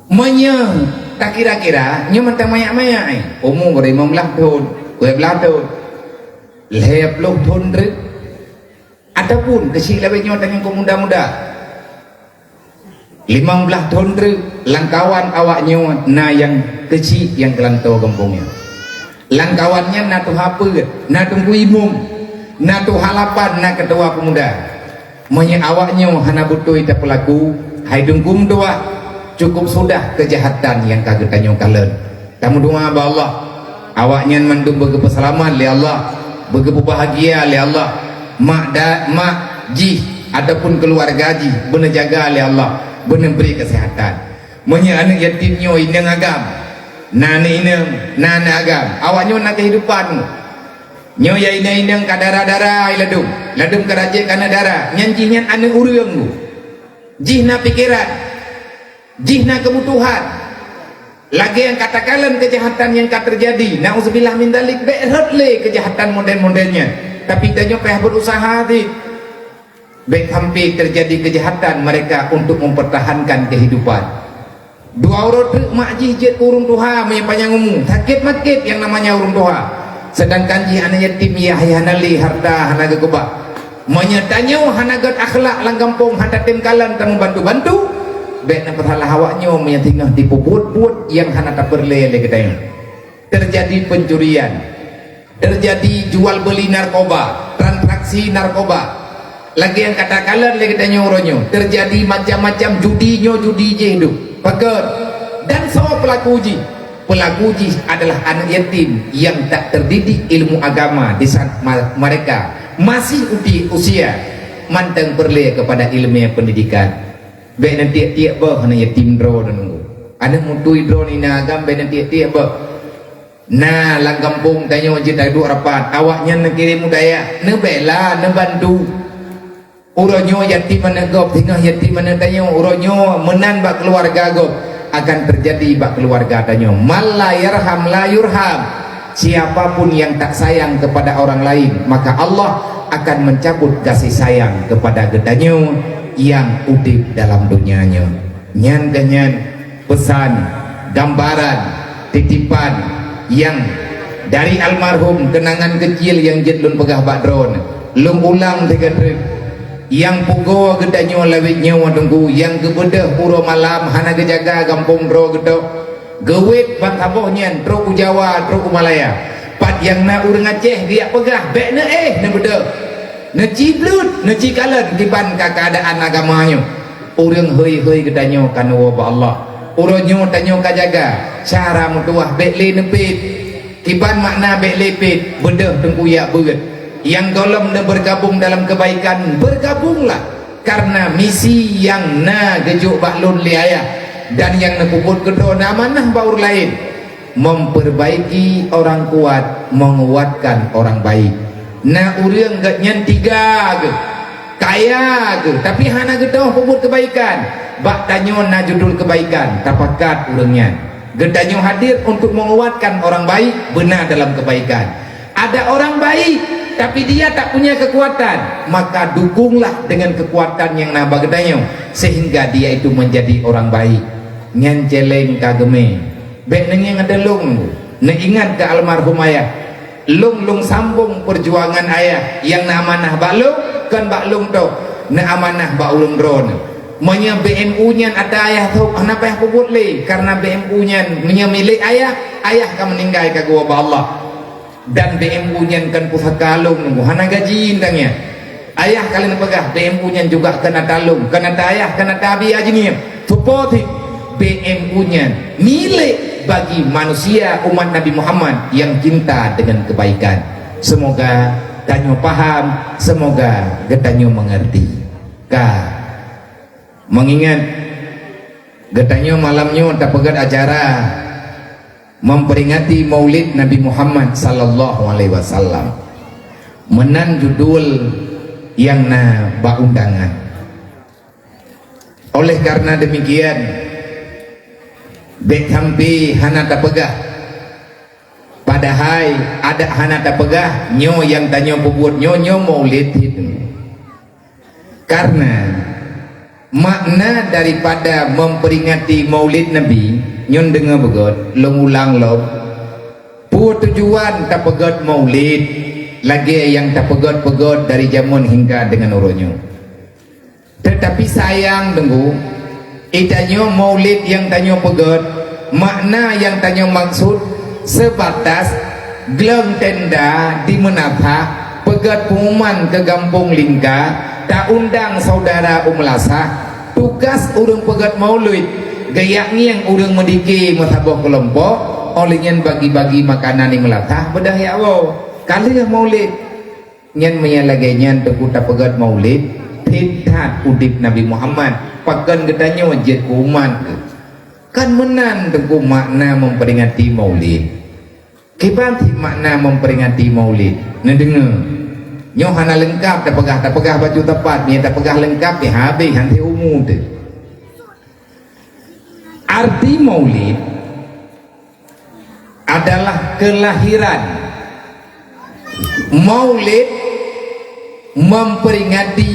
Meunyoe takira-kira, nyoe mantong manyak-manyak, eh, umu limong blaih thon, dua blaih thon, lhée ploh thon treuk, ataupun keuchik lagée nyoe tanyoe keu muda-muda. Limong blaih thon treuk, lam kawan awak nyoe na nyang keuchik nyang keulantoe gampông nyoe. Lam kawan nyan na tuha peuet, na teungku imum, na tuha lapan, na keutua peumuda. Meunyoe awak nyoe hana beutôi tapeulaku, hai teungku meutuwah, cukup sudah keujahatan nyang ka geutanyoe kalon. Tameudoa bak Allah, awak nyan mandum beugeupeuseulamat lé Allah, beugeupeubahagia lé Allah. Mak da-, mak jih ataupun keuluwarga jih beuneujaga lé Allah, beuneubri keuseuhatan. Meunyoe aneuëk yatim nyoe inong agam, na aneuëk inong, na aneuëk agam, awak nyoe na keuhidupan. Nyoe ya inong-inong ka dara-dara ai ladum, ladum ka rajek keu aneuëk dara, nyan jih nyan aneuëk ureuëng tu. Jih na pikeran, jih na keubutuhan. Lagée nyang ka takalon keujahatan nyang ka teujadi, nauzubillah min dzalik, bék rhot lé keujahatan model-model nyan. Tapi tanyoe payah berusaha cit. Bék sampai teujadi keujahatan mereka untuk mempertahankan kehidupan. Dua uroe treuk mak jih jeuet keu ureuëng tuha meunyoe panyang umu, sakét maket nyang namanya ureuëng tuha. Seudangkan jih aneuk yatim yah, yah hana lé hareuta, hana geukeubah. Meunyoe tanyoe hana gét akhlak lam gampông, hana tatem kalon tameubantu-bantu, bék na peusalah awaknyoe meunyoe singoh jipeubuet-buet nyang hana tapeureulée lé geutanyoe. Teujadi peuncurian, teujadi jual beuli narkoba, transaksi narkoba. Lagée nyang ka takalon lé geutanyoe uroe nyoe, teujadi macam-macam judi nyoe judi jih duek. Pakon? Dan soe peulaku jih? Peulaku jih adalah aneuk yatim nyang tak teudidik ilmu agama di saat ma-, mereka masih uti usia mantong peureulée keupada ileumèe peundidikan. Bék neutiek-tiek boh aneuk yatim droe nunggu. Aneuk mutui droe nina agam bék neutiek-tiek boh. Na lam gampông tanyoe jeuet taduek rapat, awaknyan neukirém udayah, neubela, neubantu. Uroe nyoe yatim aneuk gob, singoh yatim aneuk tanyoe, uroe nyoe meunan bak keuluwarga gob, akan teujadi bak keuluwarga tanyoe. Man la yarham la yurham. Siapa pun yang tak sayang kepada orang lain, maka Allah akan mencabut kasih sayang kepada geutanyoe nyang udeb dalam donya nyoe. Nyan keuh nyan peusan, gambaran, titipan nyang dari almarhum, keunangan keucil nyang jeuet lôn peugah bak droeneuh. Lôn ulang sigoe treuk. Nyang pugoe geutanyoe lawét nyoe teungku, nyang geubeudôh uroe malam hana geujaga gampông droe geutanyoe. Geuwét ban saboh nyan trok u Jawa, trok u Malaya. Pat nyang na ureuëng Aceh geujak peugah, bék neuéh neubeudôh. Neuci bleuet, neuci kalon kiban ka keuadaan agama nyoe. Ureuëng hôi-hôi geutanyoe ka neuwoe bak Allah. Uroe nyoe tanyoe ka jaga, cara meutuwah bék lé neupét. Kiban makna bék lé pét, beudôh teungku jak beuet. Nyang gohlom neubeurgabong dalam keubaikan, beurgabonglah. Kareuna misi nyang na geujok bak lôn lé ayah, dan nyang neupeubuet keudroe na amanah bak ureuëng laén. Memperbaiki orang kuat, menguatkan orang baik. Na ureuëng geuh nyan tiga geuh, kaya geuh, tapi hana geutanyoe peubuet keubaikan. Bak tanyoe na judul keubaikan, tapakat ureuëng nyan. Geutanyoe hadir untuk menguatkan orang baik, beuna dalam keubaikan. Ada orang baik, tapi dia tak punya kekuatan, maka dukunglah dengan kekuatan nyang na bak geutanyoe, sehingga dia itu menjadi orang baik. Nyan céléng ka geumé. Bék neungieng ateueh lôn, neuingat keu almarhum ayah. Lôn, lôn sambong peujuangan ayah nyang na amanah bak lôn, kon bak lôn tok, na amanah bak ureuëng droeneuh. Meunyoe B M U nyan ata ayah sôk, hana payah peubuet lé, kareuna B M U nyan meunyoe milék ayah, ayah ka meuninggai ka geuwoe bak Allah. Dan B M U nyan kon pusaka lôn, hana gaji tanyang. Ayah ka lheueh neupeugah, B M U nyan juga kon ata lôn, kon ata ayah, kon ata abi ajeungieng. Seupôt cit, B M U nyan milék bagi manusia umat Nabi Muhammad nyang cinta dengan kebaikan. Semoga tanyoe paham, semoga geutanyoe mengerti. Ka. Mengingat geutanyoe malam nyoe tapeugét acara memperingati Maulid Nabi Muhammad sallallahu alaihi wasallam. Meunan judul nyang na bak undangan. Oleh karena demikian, bék sampai hana tapeugah. Padahai adak hana tapeugah nyoe nyang tanyoe peubuet nyoe, nyoe Maulid itu. Karena makna daripada memperingati Maulid Nabi, nyoe deungoe beugét, lôn ulang lom. Peue tujuan tapeugét Maulid lagée nyang tapeugét-peugét dari jameun hingga deungon uroe nyoe? Teutapi sayang teungku, geutanyoe Maulid nyang tanyoe peugét, makna nyang tanyoe maksud sebatas glöng tenda di meunasah, peugét pengumuman keu gampông lingka, taundang saudara u meulasah, tugas ureuëng peugét Maulid, geujak ngieng ureuëng meudike meusaboh keulompok, óh lheueh nyan bagi-bagi makanan di meulasah, beudôh jak woe. Ka lheueh Maulid. Nyan meunyoe lagée nyan teungku tapeugét Maulid, phét that udeb Nabi Muhammad, pakon geutanyoe jeuet keu umat geuh. Kan meunan teungku makna memperingati Maulid. Kiban cit makna memperingati Maulid? Neudeungoe. Nyoe hana leungkab tapeugah, tapeugah bacut tepat, meunyoe tapeugah leungkab, pih habéh, han teuh umu teuh. Arti Maulid adalah kelahiran. Maulid memperingati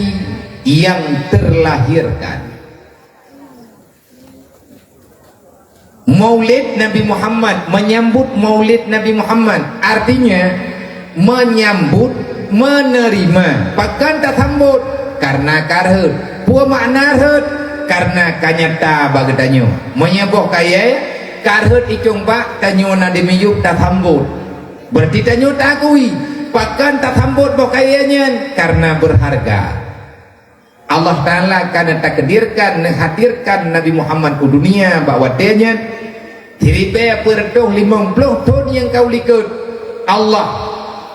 yang terlahirkan. Maulid Nabi Muhammad, menyambut Maulid Nabi Muhammad, artinya Menyambut, menerima. Pakon tasambot? Karena ka rhot. Peue makna rhot? Karena ka nyata bak geutanyoe. Meunyoe boh kayèe ka rhot icong bak, tanyoe na di miyueb tasambot. Berarti tanyoe taakui, pakon tasambot boh kayèe nyan? Karena berharga. Allah Taala ka neutakdirkan, neuhadirkan Nabi Muhammad u dunia bak watèe nyan, siribèe peuet reutôh limong ploh thon nyang ka u likôt. Allah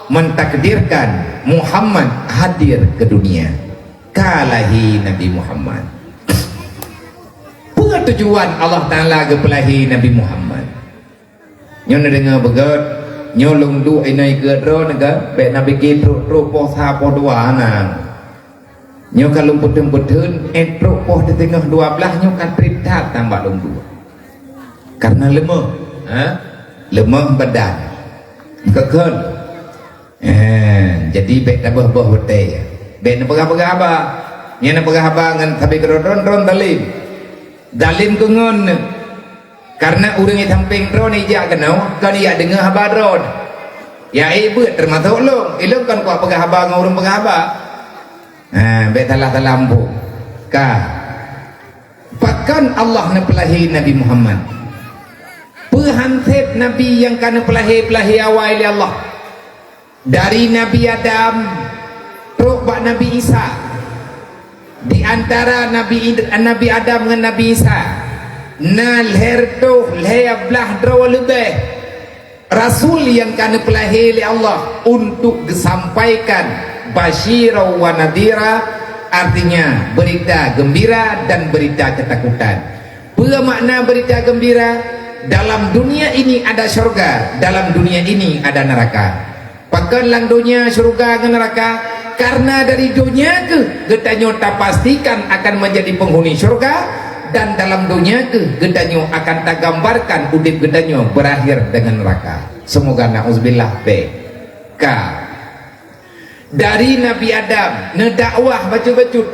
mentakdirkan Muhammad hadir ke dunia. Ka lahé Nabi Muhammad. Peue tujuan Allah Taala geupeulahé Nabi Muhammad? Nyoe neudeungoe beugöt, nyoe lôn duek inoe keu droeneuh, bèk na pike trok-trok poh sa poh dua na. Nyoe ka lôn peutheun-peutheun, eh, trok poh teuteungoh dua blaih nyoe ka trép that tam bak lôn duek. Karena leumoh, ha? Leumoh badan. Keukheun. Eh, jadi bèk taböh-böh watèe. Bèk neupeugah-peugah haba. Nyan neupeugah haba ngon sabe keudroe-droe, droe zalim. Zalim keu ngon. Karena ureueng di sampéng droeneuh jak keunoe, kon jak deungoe haba droeneuh. Ya, eh, beuet teumasok lôn. Ilôn kon kupeugah haba ngon ureueng peugah haba. Ha, bèk salah-salah muphom. Ka. Pakon Allah neupeulahé Nabi Muhammad? Peue han sép nabi nyang ka neupeulahé-peulahé awai lé Allah? Dari Nabi Adam trok bak Nabi Isa. Di antara Nabi Id-, Nabi Adam ngon Nabi Isa na lhèe reutôh lhèe blaih droe leubèh rasul nyang ka neupeulahé lé Allah untuk geusampaikan basyira wa nadhira, artinya berita gembira dan berita ketakutan. Peue makna berita gembira? Dalam dunia ini ada syurga, dalam dunia ini ada neraka. Pakon lam donya syeuruga ngon neuraka? Karena dari donya keuh geutanyoe tapastikan akan menjadi penghuni syeuruga, dan dalam donya keuh geutanyoe akan tagambarkan udeb geutanyoe berakhir dengan neuraka. Semoga na'uzubillah bèk. Ka. Dari Nabi Adam neudakwah bacut-bacut.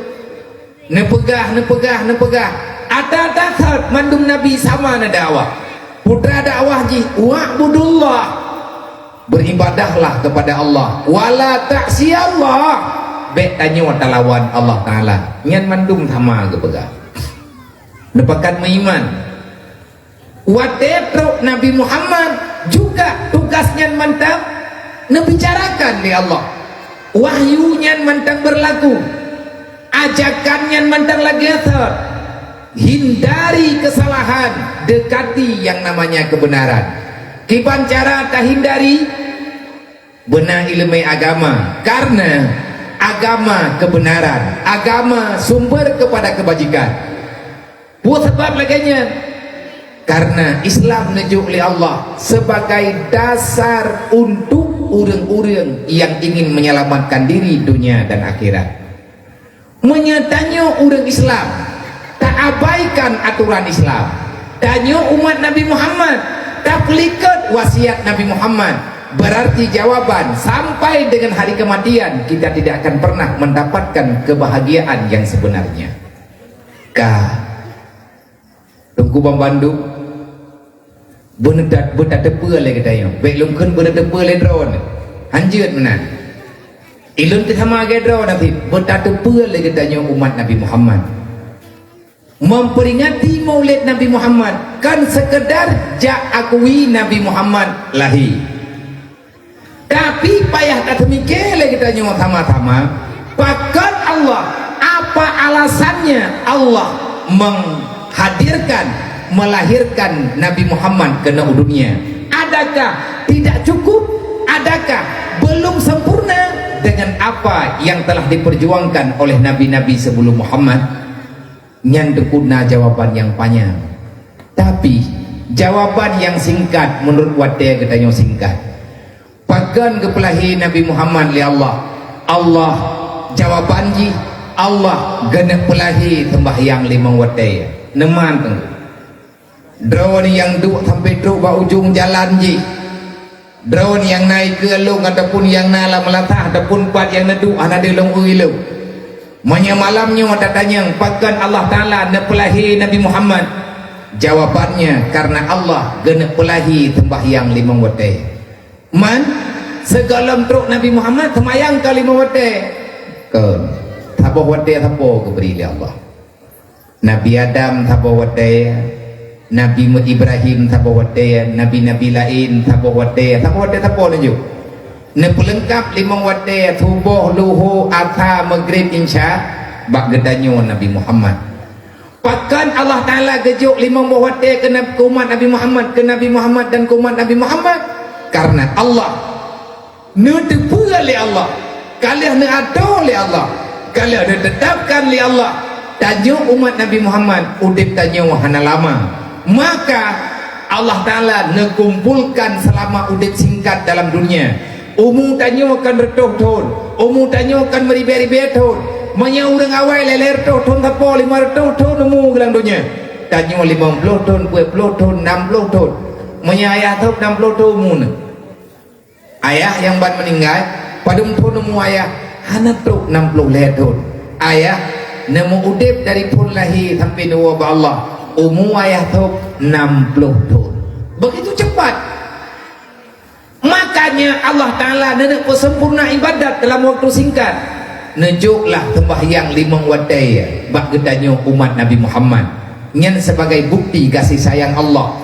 Neupeugah, neupeugah, neupeugah. Ata-ata that mandum nabi sama neudakwah. Putra dakwah jih, "Wa'budullah." Beribadahlah kepada Allah. "Wa la ta'siyallah." Bèk tanyoe talawan Allah Taala. Nyan mandum sama geupeugah. Neupakat meuiman. Watèe trok Nabi Muhammad juga tugas nyan mantong neubicarakan lé Allah. Wahyu nyan mantong beurlaku. Ajakan nyan mantong lagèe that. Hindari kesalahan, dekati yang namanya kebenaran. Kiban cara tahindari? Beuna ileumèe agama. Karena agama kebenaran, agama sumber kepada kebajikan. Peue sabab lagèe nyan? Karena Islam neujok lé Allah sebagai dasar untuk ureueng-ureueng yang ingin menyelamatkan diri dunia dan akhirat. Meunyoe tanyoe ureueng Islam taabaikan aturan Islam, tanyoe umat Nabi Muhammad tapeulikot wasiat Nabi Muhammad, berarti jawaban sampai dengan hari kematian kita tidak akan pernah mendapatkan kebahagiaan yang sebenarnya. Ka. Teungku banmandum, beuneutat-, beutateupeue lé geutanyoe. Bèk lôn kheun beuneutateupeue lé droeneuh. Hanjeuet meunan. Ilôn teusama lagèe droeneuh cit, beutateupeue lé geutanyoe umat Nabi Muhammad. Memperingati Maulid Nabi Muhammad kon sekedar jak akui Nabi Muhammad lahé. Tapi payah tateumikir lé geutanyoe sama-sama, pakon Allah, apa alasannya Allah menghadirkan, melahirkan Nabi Muhammad keunoe u dunia? Adakah tidak cukup? Adakah belum sempurna dengan apa yang telah diperjuangkan oleh nabi-nabi sebelum Muhammad? Nyan teungku na jawaban nyang panyang. Tapi, jawaban nyang singkat meunurot watèe geutanyoe singkat. Pakon geupeulahé Nabi Muhammad lé Allah? Allah, jawaban jih, Allah geuneuk peulahé seumbahyang limong watèe. Neuman teungku. Droeneuh nyang duek sampoe trok bak ujong jalan jih. Droeneuh nyang na ikeue lôn ataupun nyang na lam meulasah ataupun pat nyang neuduek hana deuh lôn ui lôn. Meunyoe malam nyoe tatanyong pakon Allah Taala neupeulahé Nabi Muhammad, jawabannya karena Allah geuneuk peulahé seumbahyang limong watèe. Man, Sigohlom trok Nabi Muhammad seumayang ka limong watée. Kon, saboh watée sapo geubri lé Allah. Nabi Adam saboh watée, Nabi Ibrahim saboh watée, nabi-nabi laén saboh watée. Saboh watée sapo neujok? Neupeuleungkab limong watée, suboh, luho, asa, meugrib, insya, bak geutanyoe Nabi Muhammad. Pakon Allah Taala geujok limong boh watée keu nab-, keu umat Nabi Muhammad, keu Nabi Muhammad dan keu umat Nabi Muhammad? Karena Allah neuteupeue lé Allah, ka lheueh neuadoe lé Allah, ka lheueh neuteutapkan lé Allah, tanyoe umat Nabi Muhammad udeb tanyoe hana lama. Maka Allah Taala neukumpolkan seulama udeb singkat dalam dunia. Umu tanyoe kan reutôh thon, umu tanyoe kan meuribée-ribée thon. Meunyoe ureuëng awai lhée-lhée reutôh thon sapo, lima reutôh thon umu lam donya, tanyoe limong ploh thon, peuet ploh thon, nam ploh thon. Meunyoe ayah tôb nam ploh thon umu neuh. Ayah nyang ban meuninggai, padum thon umu ayah? Hana trok nam ploh lhée thon. Ayah neumeu-udeb dari phon lahé sampoe neuwoe bak Allah, umu ayah tôb nam ploh thon. Begitu cepat. Makanya Allah Taala neuneuk peusempurna ibadat dalam waktu singkat. Neujoklah seumbahyang limong watée bak geutanyoe umat Nabi Muhammad. Nyan sebagai bukti gaséh sayang Allah.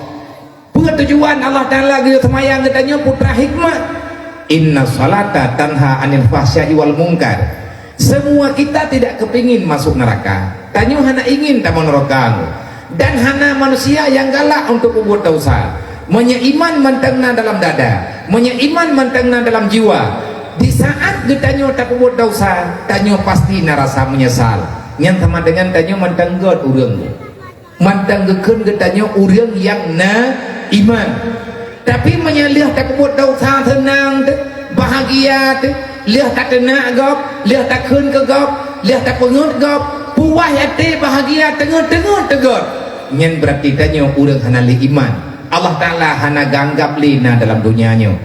Peue tujuan Allah Taala geuyue seumayang geutanyoe? Putra hikmah. Inna salata tanha anil fahsya'i wal munkar. Semua kita tidak kepingin masuk neraka. Tanyoe hana ingin tamong neuraka. Dan hana manusia nyang galak untuk peubuet desya. Meunyoe iman mantong na dalam dada, meunyoe iman mantong na dalam jiwa, di saat geutanyoe tapeubuet desya, tanyoe pasti na rasa meunyeusal. Nyan sama dengan tanyoe mantong göt ureuëng. Mantong geukheun geutanyoe ureuëng nyang na iman. Tapi meunyoe lheueh tapeubuet desya seunang teuh, bahagia teuh, lheueh tateunak gob, lheueh takheun keu gob, lheueh tapeungeuet gob, puas até, bahagia, teungeut-teungeut teuh göt, nyan beurati tanyoe ureuëng hana lé iman. Allah Taala hana geuanggab lé na dalam donya nyoe.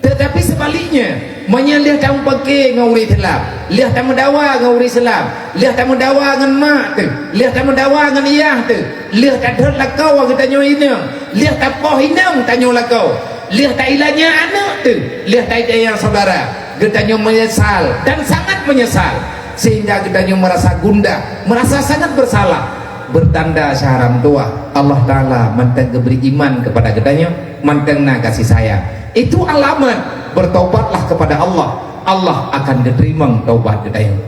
Teutapi seubaliknya, meunyoe lheueh tameupaké ngon ureuëng Islam, lheueh tameudawa ngon ureuëng Islam, lheueh tameudawa ngon mak teuh, lheueh tameudawa ngon yah teuh, lheueh tathot lakoe geutanyoe inong, lheueh tapoh inong tanyoe lakoe, lheueh tailanya aneuëk teuh, lheueh taitanya syedara, geutanyoe meunyeusal dan sangat meunyeusal, sehingga geutanyoe meurasa gundah, meurasa sangat beusalah. Beutanda syahram tuah, Allah Taala mantong geubri iman keupada geutanyoe, mantong na gaséh sayang. Itu alamat, bertobatlah kepada Allah, Allah akan geuteurimong tobat geutanyoe.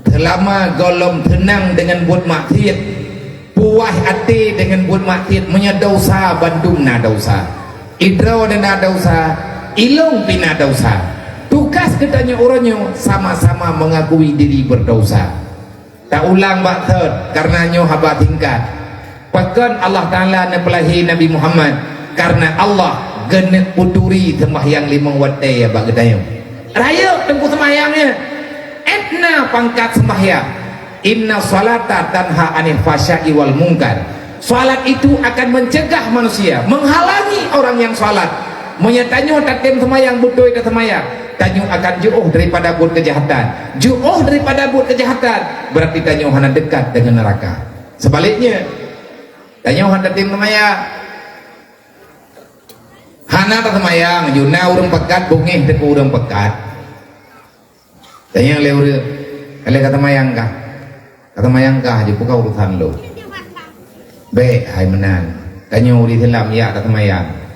Seulama gohlom teunang deungon buet maksiet, puas até deungon buet maksiet, meunyoe desya bandum na desya, idroe na desya, ilong pih na desya. Tugas geutanyoe uroe nyoe sama-sama mengakui diri berdosa. Taulang bak thon, kareuna nyoe haba singkat. Pakon Allah Taala neupeulahé Nabi Muhammad? Kareuna Allah geuneuk peuturi seumbahyang limong watée bak geutanyoe. Rayeuk teungku seumbahyang nyan. Ét na pangkat seumbahyang. Inna salata tanha anil fahsya'i wal munkar. Salat itu akan mencegah manusia, menghalangi orang yang salat. Meunyoe tanyoe tatem seumayang, beutôi taseumayang, tanyoe akan jiôh daripada buet keujahatan. Jiôh daripada buet keujahatan, berarti tanyoe hana dekat dengan neraka. Sebaliknya, tanyoe hana tatem seumayang. Hana taseumayang, juna ureuëng pakat, bungéh teungku ureuëng pakat. Tanyong lé ureuëng, "Ka lheueh ka taseumayang kah?" "Ka taseumayang kah," jipeugah, "urusan lôn." "Bék, hai meunan. Tanyoe ureuëng Islam jak taseumayang.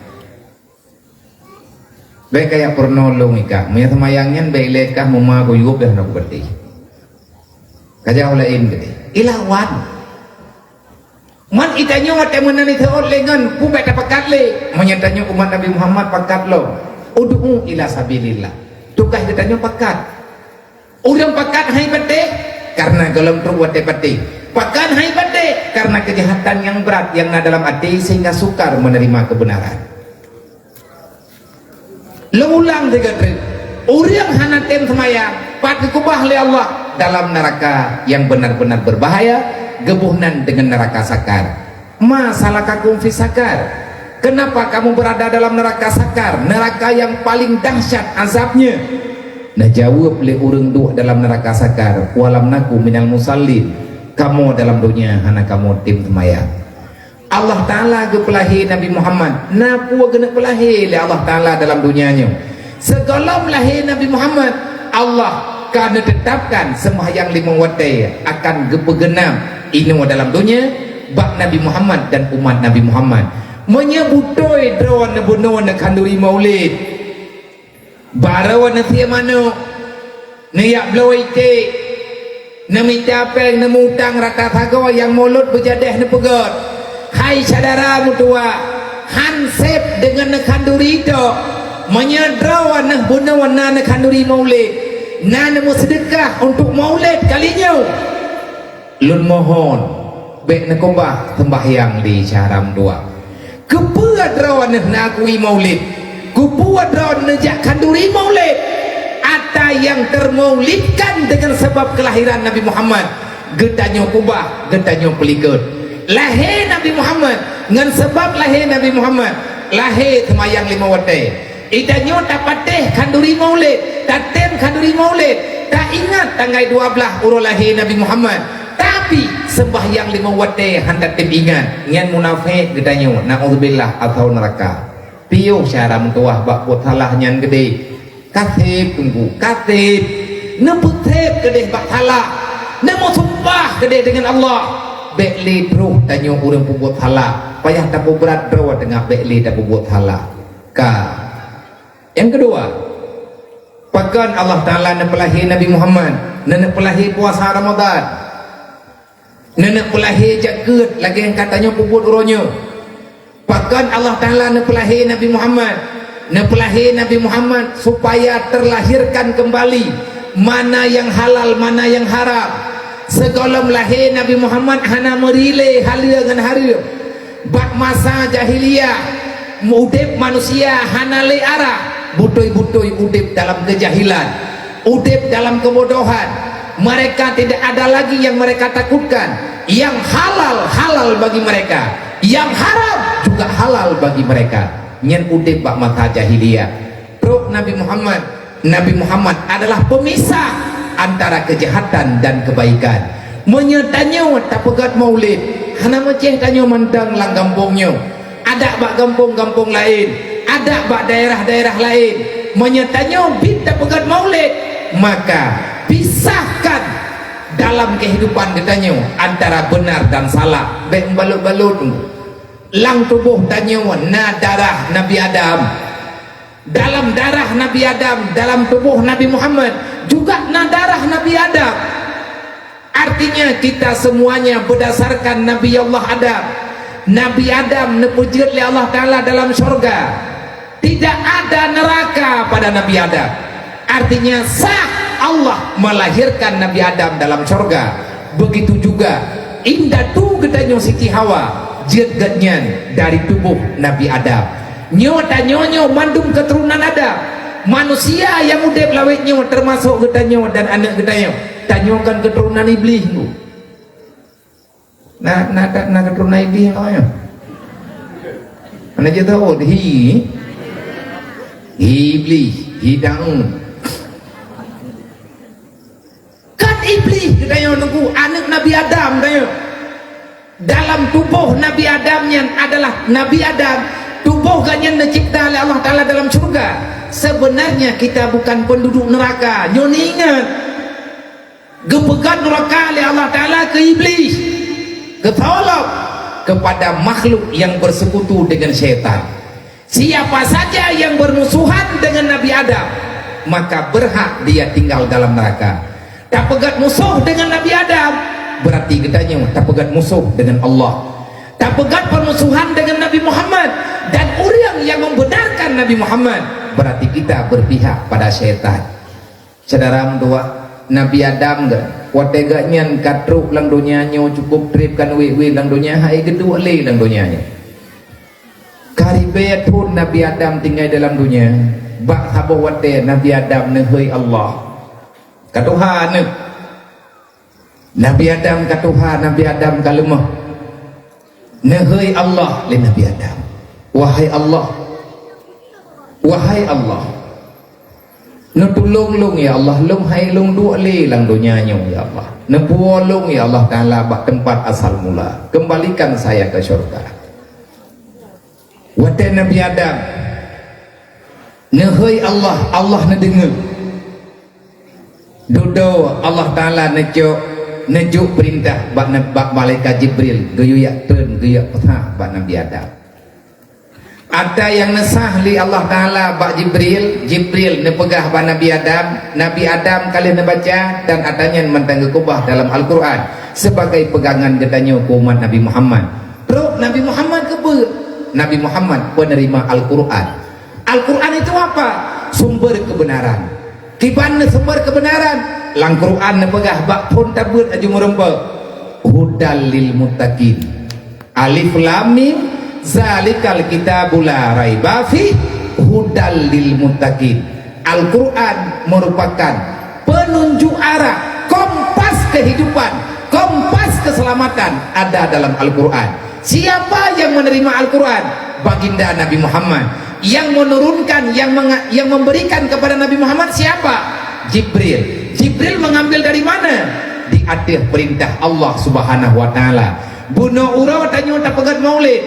Bék kajak peurunoe lôn ikah. Meunyoe seumayang nyan bék ilée kah meuma kuyueb dah na kupeutih. Kajak u laén keudeh." Ilawan. Man itanyoe watée meunan iteuôt lé ngon peue bék tapakat lé. Meunyoe tanyoe umat Nabi Muhammad pakat lom, ud'u ila sabilillah. Tugaih geutanyoe pakat. Ureuëng pakat hai patéh, kareuna gohlom trok watée patéh. Pakat hai patéh, kareuna keujahatan nyang brat nyang na dalam até sehingga sukar menerima kebenaran. Lôn ulang sigoe treuk, ureuëng hana tem seumayang, pat geukeubah lé Allah dalam neuraka nyang benar-benar beubahaya, geuboh nan deungon neuraka sakar. Ma salakakum fi sakar? Kenapa kamu berada dalam neraka sakar, neraka yang paling dahsyat azabnya? Neujaweueb lé ureuëng duek dalam neuraka sakar, "Walam naku minal musallin." Kamoe dalam donya hana kamoe tem seumayang. Allah Taala geupeulahé Nabi Muhammad. Na peue geuneuk peulahé lé Allah Taala dalam donya nyoe? Sigohlom lahé Nabi Muhammad, Allah ka neuteutapkan seumahyang limong watée akan geupeugeunam inoe dalam donya bak Nabi Muhammad dan umat Nabi Muhammad. Meunyoe beutôi droe neubunoe neukhanduri Maulid, barô neusie manök, neuyak bloe iték, neumita péng, neumutang rata sagoe nyang mulod beujadéh neupeugét, "Hai syedara meutuwah, han sép deungon neukhanduri tok. Meunyoe droe neubunoe na neukhanduri Maulid, na neumeuseudeukah untuk Maulid kali nyoe, lôn mohon, bék neukeubah seumbahyang di syedara meutuwah." Keupeue droeneuh neukui Maulid? Keupeue droeneuh jak khanduri Maulid? Ata nyang teumaulidkan deungon sabab keulahiran Nabi Muhammad, geutanyoe keubah, geutanyoe peulikot. Lahé Nabi Muhammad, ngon sabab lahé Nabi Muhammad, lahé seumayang limong watée. Geutanyoe tapatéh khanduri Maulid, tatem khanduri Maulid, taingat tanggai dua blaih uroe lahé Nabi Muhammad. Tapi, seumbahyang limong watée han tatem ingat, nyan munafék geutanyoe, naudzubillah, atau neuraka. Piôh syedara meutuwah bak buet salah nyan keudeh. Ka sép teungku, ka sép. Neupeusép keudeh bak salah. Neumeusumpah keudeh deungon Allah. Bék lé troh tanyoe ureuëng peubuet salah. Payah tapeubrat droe teungoh bék lé tapeubeuet salah. Ka. Nyang keudua, pakon Allah Taala neupeulahé Nabi Muhammad, neuneuk peulahé puasa Ramadan, neuneuk peulahé zakeuet lagée nyang ka tanyoe peubuet uroe nyoe. Pakon Allah Taala neupeulahé Nabi Muhammad, neupeulahé Nabi Muhammad supaya teulahirkan keumbali mana nyang halal, mana nyang haram. Sigohlom lahé Nabi Muhammad hana meurilée haleue ngon hareuem. Bak masa jahiliyah, udeb manusia hana lé arah, beutôi-beutôi udeb dalam keujahilan, udeb dalam keubodohan. Mereka tidak ada lagi yang mereka takutkan. Yang halal, halal bagi mereka. Yang haram juga halal bagi mereka. Nyan udeb bak masa jahiliyah. Trok Nabi Muhammad, Nabi Muhammad adalah pemisah antara kejahatan dan kebaikan. Meunyoe tanyoe tapeugét Maulid, hana meucéh tanyoe mantong lam gampông nyoe. Adak bak gampông-gampông laén, adak bak daerah-daerah laén. Meunyoe tanyoe bit tapeugét Maulid, maka pisahkan dalam kehidupan geutanyoe antara benar dan salah. Bék meubalot-balot. Lam tuboh tanyoe na darah Nabi Adam. Dalam darah Nabi Adam, dalam tuboh Nabi Muhammad juga na darah Nabi Adam. Artinya, kita semuanya berdasarkan Nabi Allah Adam. Nabi Adam neupeujeuet lé Allah Taala dalam syurga. Tidak ada neraka pada Nabi Adam. Artinya, sah Allah melahirkan Nabi Adam dalam syurga. Begitu juga indatu geutanyoe Siti Hawa, jeuet geuhnyan dari tuboh Nabi Adam. Nyoe tanyoe nyoe mandum keuturonan Adam. Manusia nyang udeb lawét nyoe teumasok geutanyoe dan aneuëk geutanyoe. Tanyoe kan keuturonan Iblih tu. Na, na, na, na keuturonan Iblih awaknyan. Mana je tahu, hi. Hi Iblih, hi Daun. Kan Iblih geutanyoe nunggu aneuëk Nabi Adam tanyoe. Dalam tuboh Nabi Adam nyan adalah Nabi Adam. Tuboh geuhnyan neucipta lé Allah Taala dalam syurga. Sebenarnya kita bukan penduduk neraka. Nyoe ingat. Geupeugét neraka lé Allah Taala keu Iblih. Geusolop kepada makhluk yang bersekutu dengan syaitan. Siapa saja yang bermusuhan dengan Nabi Adam, maka berhak dia tinggal dalam neraka. Tapeugét musoh dengan Nabi Adam, berarti geutanyoe tapeugét musoh dengan Allah. Tapeugét permusuhan dengan Nabi Muhammad dan ureuëng yang membenarkan Nabi Muhammad, berarti kita berpihak pada syaitan. Syedara meutuwah, Nabi Adam geuh, watée geuhnyan ka trok lam donya nyoe, cukup treb kan wék-wék lam donya, hai geuduek lé lam donya nyoe. Ka ribée thon Nabi Adam tinggai dalam donya, bak saboh watée Nabi Adam neuhôi Allah, "Ka tuha neuh." Nabi Adam ka tuha, Nabi Adam ka leumoh. Neuhôi Allah lé Nabi Adam, "Wahai Allah, wahai Allah, neutulông lôn ya Allah, lôn hai lôn duek lé lam donya nyoe ya Allah. Neupuwoe lôn ya Allah Taala bak teumpat asal mula. Kembalikan saya ke syurga." Watée Nabi Adam Neuhôi Allah, Allah neudeungoe. Dudoe Allah Taala neucok, neujok peurintah bak, bak malaikat Jibril, geuyue jak treun, geuyue jak peusah bak Nabi Adam. Ata nyang neusah lé Allah Taala bak Jibril, Jibril neupeugah bak Nabi Adam, Nabi Adam ka lheueh neubaca, dan ata nyan mantong geukeubah dalam Al-Qur'an sebagai peugangan geutanyoe keu umat Nabi Muhammad. Trok Nabi Muhammad keupeue? Nabi Muhammad peuneurima Al-Qur'an. Al-Qur'an itu apa? Sumber kebenaran. Kiban sumber kebenaran? Lam Qur'an neupeugah bak phon tabeuet aju meurumpok, "Hudal lil muttaqin." Alif Lam Mim, "Zalikal kitabu la raiba fih, hudal lil muttaqin." Al-Qur'an merupakan penunjuk arah, kompas kehidupan, kompas keselamatan ada dalam Al-Qur'an. Siapa yang menerima Al-Qur'an? Baginda Nabi Muhammad. Yang menurunkan, yang menga-, yang memberikan kepada Nabi Muhammad siapa? Jibril. Jibril mengambil dari mana? Di ateueh perintah Allah Subhanahu wa Taala. Bunoe uroe tanyoe tapeugét maulid.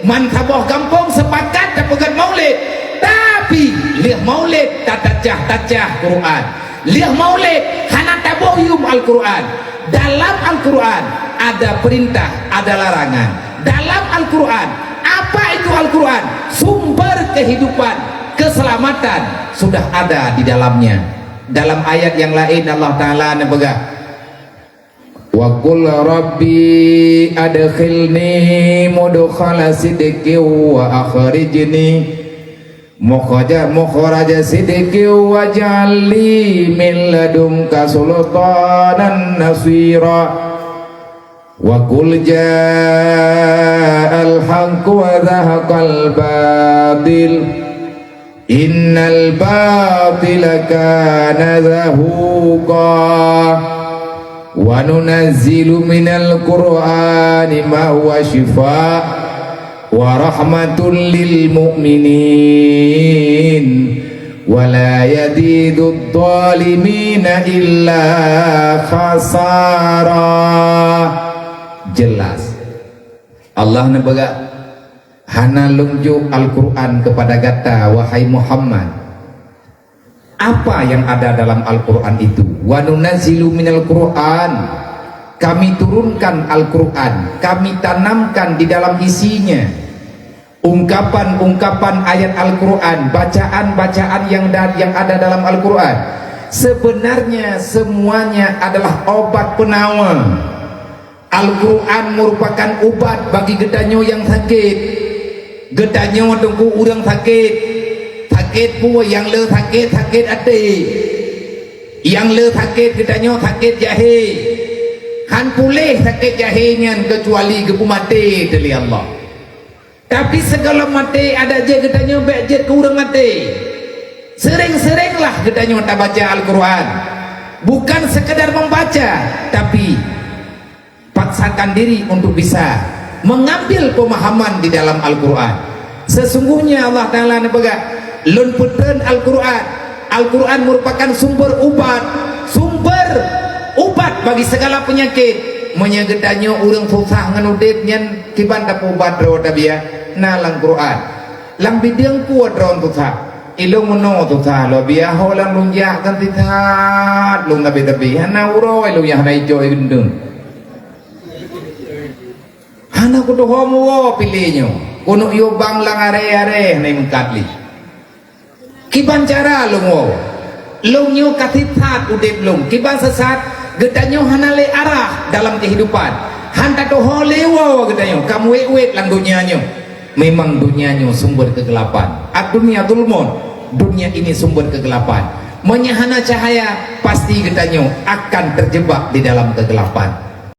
Man saboh gampông sepakat tapeugét maulid. Tapi, lheueh maulid tatacah-tacah Quran. Lheueh maulid hana taboh yuem Al-Quran. Dalam Al-Quran ada perintah, ada larangan. Dalam Al-Quran, apa itu Al-Quran? Sumber kehidupan, keselamatan sudah ada di dalamnya. Dalam ayat yang lain Allah Taala neupeugah, "Wa qul rabbi adkhilni mudkhala sidqin wa akhrijni mukhraja, mukhraja sidqin waj'al li min ladunka sultanan nasira." "Wa qul ja'al haqqu wa zahaqal batil. Innal batila kana zahuqa." "Wa nunazzilu minal Qur'ani ma huwa syifa wa rahmatul lil mu'minin. Wa la yazidud dhalimina illa khasara." Jelas. Allah neupeugah, "Hana Lôn jok Al-Quran keupada gata, wahai Muhammad." Apa yang ada dalam Al-Quran itu? "Wa nunazzilu minal Quran." Kami turunkan Al-Quran, Kami tanamkan di dalam isinya ungkapan-ungkapan ayat Al-Quran, bacaan-bacaan yang da-, yang ada dalam Al-Quran. Sebenarnya semuanya adalah obat penawar. Al-Quran merupakan ubat bagi geutanyoe nyang sakét. Geutanyoe teungku ureuëng sakét. Sakét peue? Nyang le sakét, sakét até. Nyang le sakét geutanyoe sakét jahé. Han puléh sakét jahé nyan keucuali geupeumaté teuh lé Allah. Tapi sigohlom maté adak jeuet geutanyoe bék jeuet keu ureuëng maté. Seuréng-seurénglah geutanyoe tabaca Al-Quran. Bukan sekadar membaca, tapi paksakan diri untuk bisa mengambil pemahaman di dalam Al-Quran. Sesungguhnya Allah Taala neupeugah, "Lôn peutreun Al-Quran." Al-Quran merupakan sumber ubat, sumber ubat bagi segala penyakit. Meunyoe geutanyoe ureuëng susah ngon udeb nyan, kiban tapeuubat droe tabiah? Na lam Quran. Lam bideueng peue droe susah? Ilong meunoe susah, lo biaho lam lunjak kan sisat, lôn tabi-tabi. Hana uroe lôn nyang hana ijok gendeng. Hana kutuho muwoe piléh nyoe. Keuneuk yue bang lam aré-aré hana meukat lé. Kiban cara lôn woe? Lôn nyoe ka sisat udeb lôn. Kiban sisat, geutanyoe hana lé arah dalam kehidupan. Han tatuho lé woe geutanyoe, ka muwét-wét lam donya nyoe. Memang donya nyoe sumber kegelapan. Ad-dunya zulmun. Dunia ini sumber kegelapan. Meunyoe hana cahaya, pasti geutanyoe akan terjebak di dalam kegelapan.